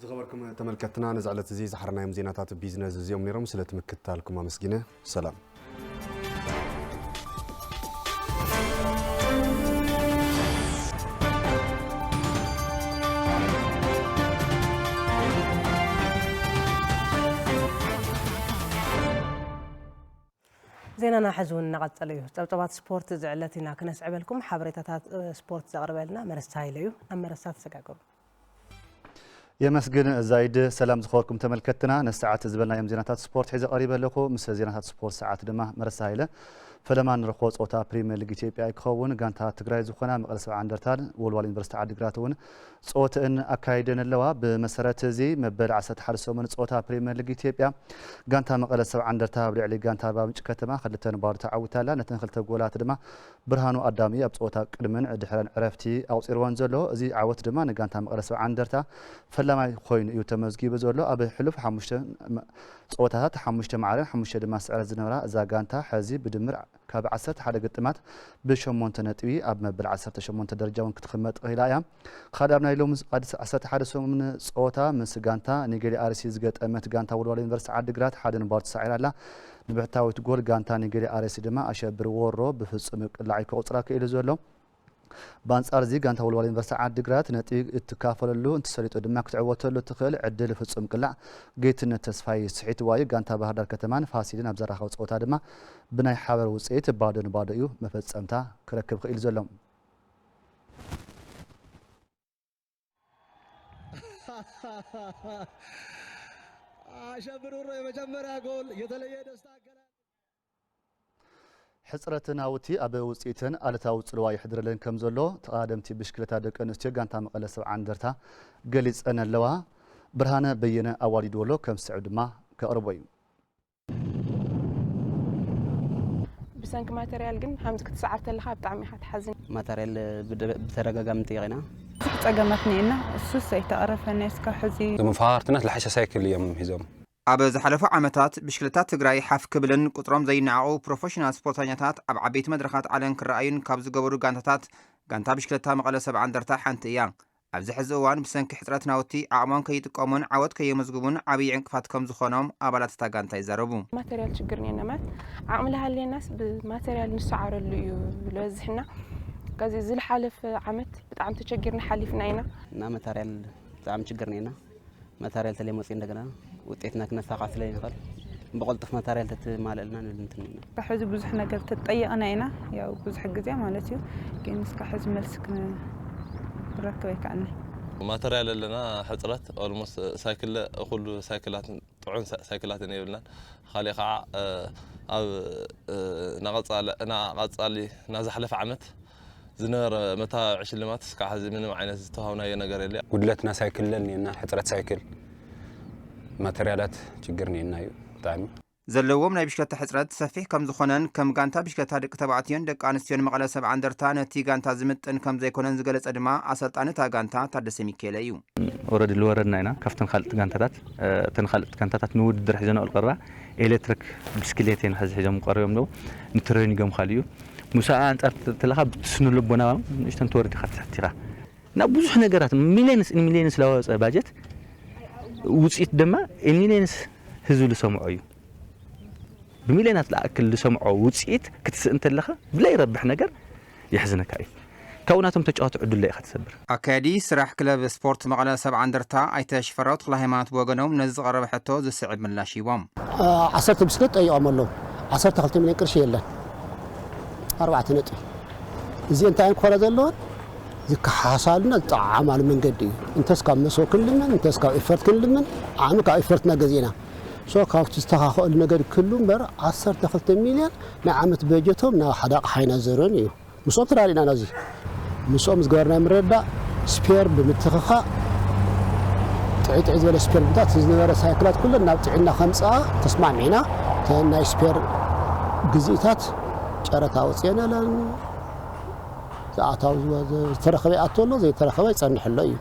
ዝኸበርኩም ተመልከትና ነዚ ዕለት እዚ ዝሓረናዮም ዜናታት ቢዝነስ እዚኦም ነይሮም። ስለቲ ምክትታልኩም ኣመስጊነ። ሰላም። ዜናና ሕዚ እውን እናቐጸለ እዩ። ጸብጸባት ስፖርት እዚ ዕለት ኢና ክነስዕበልኩም። ሓበሬታታት ስፖርት ዘቕርበልና መረሳ ሃይለ እዩ። ናብ መረሳ ተሰጋገሩ። የመስግን ዛይድ። ሰላም ዝኸበርኩም ተመልከትና፣ ነሰዓት ዝበልናዮም ዜናታት ስፖርት ሒዘ ቀሪበ ኣለኹ። ምስ ዜናታት ስፖርት ሰዓት ድማ መረሳ ሃይለ ፈለማ ንረኽቦ ጸወታ ፕሪምየር ሊግ ኢትዮጵያ ክኸውን። ጋንታ ትግራይ ዝኾና መቐለ ሰብዓ እንደርታን ወልዋል ዩኒቨርሲቲ ዓዲግራት እውን ጸወተእን ኣካይደን ኣለዋ። ብመሰረት እዚ መበል ዓሰርተ ሓደ ሰሙን ጸወታ ፕሪምየር ሊግ ኢትዮጵያ ጋንታ መቐለ ሰብዓ እንደርታ ኣብ ልዕሊ ጋንታ ኣርባ ምንጭ ከተማ ክልተ ንባዶ ተዓዊታ ኣላ። ነተን ክልተ ጎላት ድማ ብርሃኑ ኣዳም እዩ ኣብ ጸወታ ቅድምን ድሕረን ዕረፍቲ ኣቑጺርወን ዘሎ። እዚ ዓወት ድማ ንጋንታ መቐለ ሰብዓ እንደርታ ፈላማይ ኮይኑ እዩ ተመዝጊቡ ዘሎ። ኣብ ሕሉፍ ሓሙሽተ ጸወታታት ሓሙሽተ ማዕረን ሓሙሽተ ድማ ስዕረት ዝነበራ እዛ ጋንታ ሕዚ ብድምር ካብ ዓሰርተ ሓደ ግጥማት ብሸሞንተ ነጥቢ ኣብ መበል ዓሰርተ ሸሞንተ ደረጃ እውን ክትቕመጥ ክኢላ እያ። ካልእ ኣብ ናይ ሎሚ ዓሰርተ ሓደ ሰሙን ጸወታ ምስ ጋንታ ኒጌልያ ኣርሲ ዝገጠመት ጋንታ ወልዋሎ ዩኒቨርሲቲ ዓዲግራት ሓደ ንባዶ ተሳዒራ ኣላ። ንብሕታዊት ጎል ጋንታ ኒጌልያ ኣርሲ ድማ ኣሸብር ዎሮ ብፍጹም ቅላዕ እዩ ከቑጽራ ክኢሉ ዘሎ። ብኣንጻር እዚ ጋንታ ወልዋሎ ዩኒቨርሲቲ ዓዲግራት ነጥቢ እትካፈለሉ እንተሰሊጡ ድማ ክትዕወተሉ እትኽእል ዕድል ፍጹም ቅላዕ ጌትነት ተስፋይ ስሒትዋ እዩ። ጋንታ ባህርዳር ከተማን ፋሲልን ኣብ ዘራኸቡ ጸወታ ድማ ብናይ ሓበር ውጽኢት ባዶ ንባዶ እዩ መፈጸምታ ክረክብ ክኢሉ ዘሎ። አሸብር ኡሮ የመጀመሪያ ጎል የተለየ ደስታ አገላለጽ። ሕጽረት ናውቲ ኣብ ውጽኢተን ኣሉታዊ ጽልዋ የሕድረለን ከም ዘሎ ተቐዳደምቲ ብሽክለታ ደቂ ኣንስትዮ ጋንታ መቐለ ሰብዓ እንደርታ ገሊጸን ኣለዋ። ብርሃነ በየነ ኣዋዲድዎ ኣሎ፣ ከም ዝስዕብ ድማ ከቕርቦ እዩ። ብሰንኪ ማተርያል ግን ሃምዚ ክትሰዓር ተለኻ ብጣዕሚ ኢኻ ትሓዝን። ማተርያል ብተደጋጋሚ ንጥይቕ ኢና። ብዙሕ ጸገማት እኒኤና፣ እሱስ ኣይተቐረፈን እስካብ ሕዚ። መፈኻኸርትና ዝለሓሸ ሳይክል እዮም ሒዞም። ኣብ ዝሓለፉ ዓመታት ብሽክለታ ትግራይ ሓፍ ክብልን ቁፅሮም ዘይነዓቑ ፕሮፌሽናል ስፖርተኛታት ኣብ ዓበይቲ መድረኻት ዓለም ክረኣዩን ካብ ዝገበሩ ጋንታታት ጋንታ ብሽክለታ መቐለ ሰብዓ እንደርታ ሓንቲ እያ። ኣብዚ ሕዚ እዋን ብሰንኪ ሕፅረት ናውቲ ዓቕሞም ከይጥቀሙን ዓወት ከየመዝግቡን ዓብዪ ዕንቅፋት ከም ዝኾኖም ኣባላት እታ ጋንታ ይዛረቡ። ማተርያል ችግር እኒአና ማለት ዓቕሚ ልሃልየናስ ብማተርያል ንሰዓረሉ እዩ ዝበዝሕና። ከዚ ዝልሓለፈ ዓመት ብጣዕሚ ተቸጊርና ሓሊፍና ኢና። እና መታርያል ብጣዕሚ ችግር እኒአና። መታርያል ተለይ መፅኡ እንደገና ውጤትና ክነሳኻ ስለይንኽእል ብቐልጥፍ ማተርያል ተትማልእልና ንብል እንትን ኢና። እስካብ ሕዚ ብዙሕ ነገር ተጠየቕና ኢና፣ ያው ብዙሕ ግዜ ማለት እዩ። ግን እስካብ ሕዚ መልሲ ክንረክብ ኣይከኣልናይ። ማተርያል ኣለና ሕፅረት፣ ኦልሞስት ሳይክል፣ ኩሉ ሳይክላት፣ ጥዑን ሳይክላት የብልናን። ካሊእ ከዓ ኣብ ናቐፃሊ ናዝሓለፈ ዓመት ዝነበረ መተባብዒ ሽልማት እስካብ ሕዚ ምንም ዓይነት ዝተዋሃብናዮ ነገር የለ። ጉድለትና ሳይክል ለኒና፣ ሕፅረት ሳይክል፣ ማተርያላት ችግር ኒና እዩ ብጣዕሚ። ዘለዎም ናይ ብሽክለታ ሕፅረት ሰፊሕ ከም ዝኾነን ከም ጋንታ ብሽክለታ ደቂ ተባዕትዮን ደቂ ኣንስትዮን መቐለ ሰብዓ እንደርታ ነቲ ጋንታ ዝምጥን ከም ዘይኮነን ዝገለፀ ድማ ኣሰልጣኒ እታ ጋንታ ታደሰ ሚካኤለ እዩ። ኦረዲ ዝወረድና ኢና ካብተን ካልእቲ ጋንታታት። እተን ካልእቲ ጋንታታት ንውድድር ሒዘንኦ ዝቐርባ ኤሌክትሪክ ብስክሌት እየን ሐዚ ሒዞም ቀሪቦም ኣለዉ። ንትሬኒንጎም ካልእ እዩ። ምስኣ ኣንፃር ትለኻ ብስነ ልቦና ንእሽተን ትወርድ ኢኻ ትሕት ኢኻ። ናብ ብዙሕ ነገራት ሚሊየንስ ሚሊየንስ ለዋወፀ ባጀት ውፅኢት ድማ ሚሊየንስ ህዝቢ ዝሰምዖ እዩ። ብሚልዮናት ዝኣክል ዝሰምዖ ውፅኢት ክትስእ እንተለኻ ብለይረብሕ ነገር የሕዝነካ እዩ። ካብኡ ናቶም ተጫወቲ ዕዱል ኢኻ ትሰብር። ኣካያዲ ስራሕ ክለብ ስፖርት መቐለ ሰብዓ እንደርታ ኣይተ ሽፈራው ተክለሃይማኖት ብወገኖም ነዚ ዝቐረበ ሕቶ ዝስዕብ ምላሽ ሂቦም። ዓሰርተ ብስክሌት ጠይቖም ኣለዉ። ዓሰርተ ክልተ ሚልዮን ቅርሺ የለን። ኣርባዕተ ነጥቢ። እዚ እንታይ ክኾና ዘለዎን ዝከሓሳሉና ዝጠዓማሉ መንገዲ እዩ። እንተስ ካብ መስዎ ክንልምን እንተስ ካብ ኤፈርት ክንልምን ዓሚ ካብ ኤፈርትና ገዚእና ሶ ካብቲ ዝተኻኸእሉ ነገር ክህሉ እምበር ዓሰርተ ክልተ ሚልዮን ናይ ዓመት በጀቶም ናብ ሓደ ኣቕሓ ኢና ዘርዮን እዩ። ምስኦም ተራዲእና ናዚ ምስኦም ዝገበርናዮ ምርድዳእ ስፔር ብምትኽኻእ ጥዕጥዕ ዝበለ ስፔር ብምታት ዝነበረ ሳይክላት ኩለን ናብ ጥዕና ከምፅኣ ተስማዕሚዕና እተን ናይ ስፔር ግዝኢታት ጨረታ ኣውፅኤናለን ዝኣታው ዝተረኸበ ይኣቱ ኣሎ ዘይተረኸበ ይፀንሕ ኣሎ እዩ።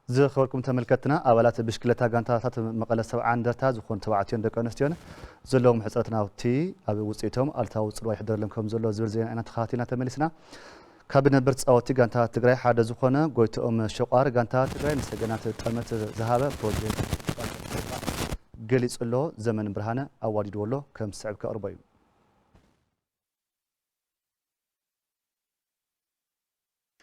ዝኸበርኩም ተመልከትና ኣባላት ብሽክለታ ጋንታታት መቐለ ሰብዓ እንደርታ ዝኾኑ ተባዕትዮን ደቂ ኣንስትዮን ዘለዎም ሕፅረት ናውቲ ኣብ ውፅኢቶም ኣሉታዊ ፅልዋ ይሕደረሎም ከም ዘሎ ዝብል ዜና ኢና ተኸታቲልና ተመሊስና። ካብ ነበር ተፃወቲ ጋንታ ትግራይ ሓደ ዝኾነ ጎይትኦም ሸቋር ጋንታ ትግራይ ንሰገናት ጠመት ዝሃበ ፕሮጀክት ገሊፁ ኣሎ። ዘመን ብርሃነ ኣዋዲድዎ ኣሎ ከም ዝስዕብ ከቕርቦ እዩ።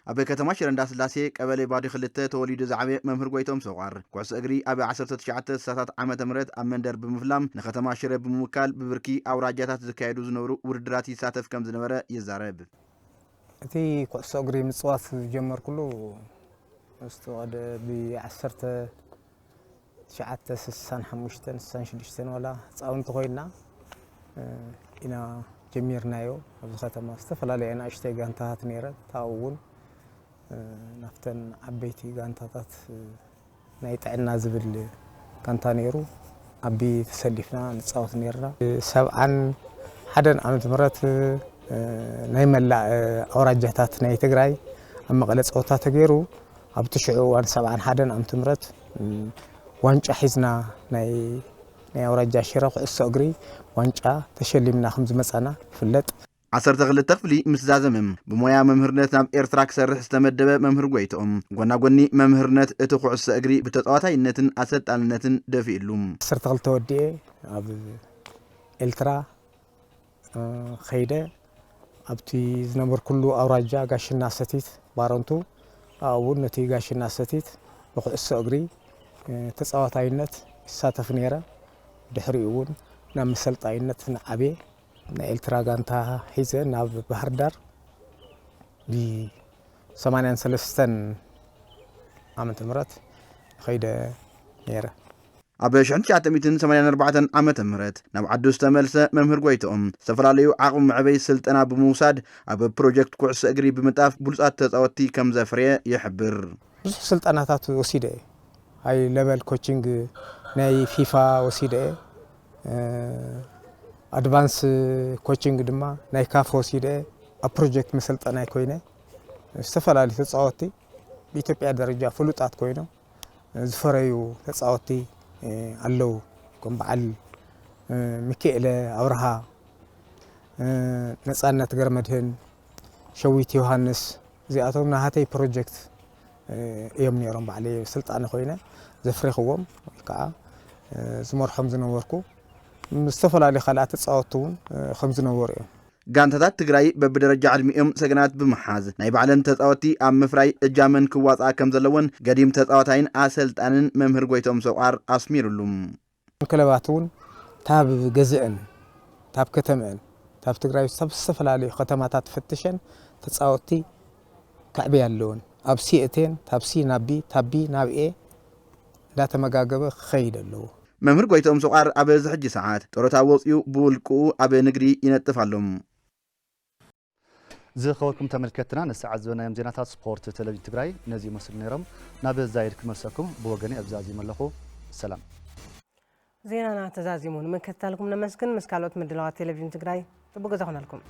ኣብ ከተማ ሽረ እንዳስላሴ ቀበሌ ባዲ ክልተ ተወሊዱ ዝዓበየ መምህር ጎይቶም ሰቋር ኩዕሶ እግሪ ኣብ ዓሰርተ ትሽዓተ ስሳታት ዓመተ ምህረት ኣብ መንደር ብምፍላም ንከተማ ሽረ ብምውካል ብብርኪ ኣውራጃታት ዝካየዱ ዝነበሩ ውድድራት ይሳተፍ ከም ዝነበረ ይዛረብ። እቲ ኩዕሶ እግሪ ምፅዋት ዝጀመርኩሉ ምስቲ ቀደ ብዓሰርተ ትሽዓተ ስሳን ሓሙሽተን ስሳን ሽዱሽተን ዋላ ህፃውንቲ ኮይና ኢና ጀሚርናዮ። ኣብዚ ከተማ ዝተፈላለያ ናእሽተይ ጋንታታት ነይረ። ታው እውን ናብተን ዓበይቲ ጋንታታት ናይ ጥዕና ዝብል ጋንታ ነይሩ። ኣቢ ተሰሊፍና ንፃወት ነይርና። ሰብዓን ሓደን ዓመት ምረት ናይ መላእ ኣውራጃታት ናይ ትግራይ ኣብ መቐለ ፀወታ ተገይሩ። ኣብቲ ሽዑ እዋን ሰብዓን ሓደን ዓመተ ምህረት ዋንጫ ሒዝና ናይ ናይ ኣውራጃ ሽረ ኩዕሶ እግሪ ዋንጫ ተሸሊምና ከም ዝመጻና ይፍለጥ። ዓሰርተ ክልተ ክፍሊ ምስ ዛዘመ ብሞያ መምህርነት ናብ ኤርትራ ክሰርሕ ዝተመደበ መምህር ጎይትኦም፣ ጎና ጎኒ መምህርነት እቲ ኩዕሶ እግሪ ብተጻዋታይነትን ኣሰልጣንነትን ደፊእሉ። ዓሰርተ ክልተ ወዲኤ ኣብ ኤልትራ ከይደ ኣብቲ ዝነበርኩሉ ኣውራጃ ጋሽና ሰቲት ባረንቱ ኣብኡ እውን ነቲ ጋሽና ሰቲት ብኩዕሶ እግሪ ተፃዋታይነት ይሳተፍ ነይረ። ድሕሪኡ እውን ናብ መሰልጣይነት ንዓብየ ናይ ኤልትራ ጋንታ ሒዘ ናብ ባህር ዳር ብ ሰማንያን ሰለስተን ዓመተ ምህረት ከይደ ነይረ። ኣብ ሽሕን ትሽዓተ ሚእትን ሰማንያን ኣርባዕተን ዓመተ ምህረት ናብ ዓዱ ዝተመልሰ መምህር ጎይትኦም፣ ዝተፈላለዩ ዓቕሚ መዕበይ ስልጠና ብምውሳድ ኣብ ፕሮጀክት ኩዕሶ እግሪ ብምንጣፍ ብሉጻት ተጻወትቲ ከም ዘፍረየ ይሕብር። ብዙሕ ስልጠናታት ወሲደ እየ። ሃይ ለቨል ኮቺንግ ናይ ፊፋ ወሲደ እየ። ኣድቫንስ ኮቺንግ ድማ ናይ ካፍ ወሲደ እየ። ኣብ ፕሮጀክት መሰልጠናይ ኮይነ ዝተፈላለዩ ተጻወትቲ ብኢትዮጵያ ደረጃ ፍሉጣት ኮይኖም ዝፈረዩ ተፃወትቲ ኣለዉ። ከም በዓል ሚኪኤለ ኣብርሃ፣ ነፃነት ገረመድህን፣ ሸዊት ዮሃንስ፣ እዚኣቶም ናሃተይ ፕሮጀክት እዮም ነይሮም። ባዕለይ ስልጣነ ኮይነ ዘፍሬኽዎም ወይ ከዓ ዝመርሖም ዝነበርኩ፣ ምስ ዝተፈላለዩ ካልኣት ተፃወትቲ እውን ከም ዝነበሩ እዮም። ጋንታታት ትግራይ በብደረጃ ዕድሚኦም ሰገናት ብምሓዝ ናይ ባዕለን ተፃወቲ ኣብ ምፍራይ እጃመን ክዋፃኣ ከም ዘለዎን ገዲም ተፃዋታይን ኣሰልጣንን መምህር ጎይቶም ሰቋር ኣስሚሩሉ። ክለባት እውን ታብ ገዝአን ታብ ከተመአን ታብ ትግራይ ታብ ዝተፈላለዩ ከተማታት ፈትሸን ተፃወቲ ከዕብያ ኣለውን። ኣብ ሲ እቴን ታብ ሲ ናብ ቢ ታብ ቢ ናብ ኤ እንዳተመጋገበ ክኸይድ ኣለዎ። መምህር ጎይቶም ሰቋር ኣብዚ ሕጂ ሰዓት ጡረታ ወፂኡ ብውልቅኡ ኣብ ንግዲ ይነጥፍ ኣሎ። ዝኸበርኩም ተመልከትና ንሰዓት ዝበናዮም ዜናታት ስፖርት ቴሌቪዥን ትግራይ ነዚ ይመስሉ ነይሮም። ናብ ዛይድ ክመልሰኩም ብወገነይ ኣብዚ ኣዚመ ኣለኹ። ሰላም። ዜናና ተዛዚሙ ንምክትታልኩም ነመስግን። ምስ ካልኦት ምድላዋት ቴሌቪዥን ትግራይ ፅቡቅ ግዜ ኹነልኩም።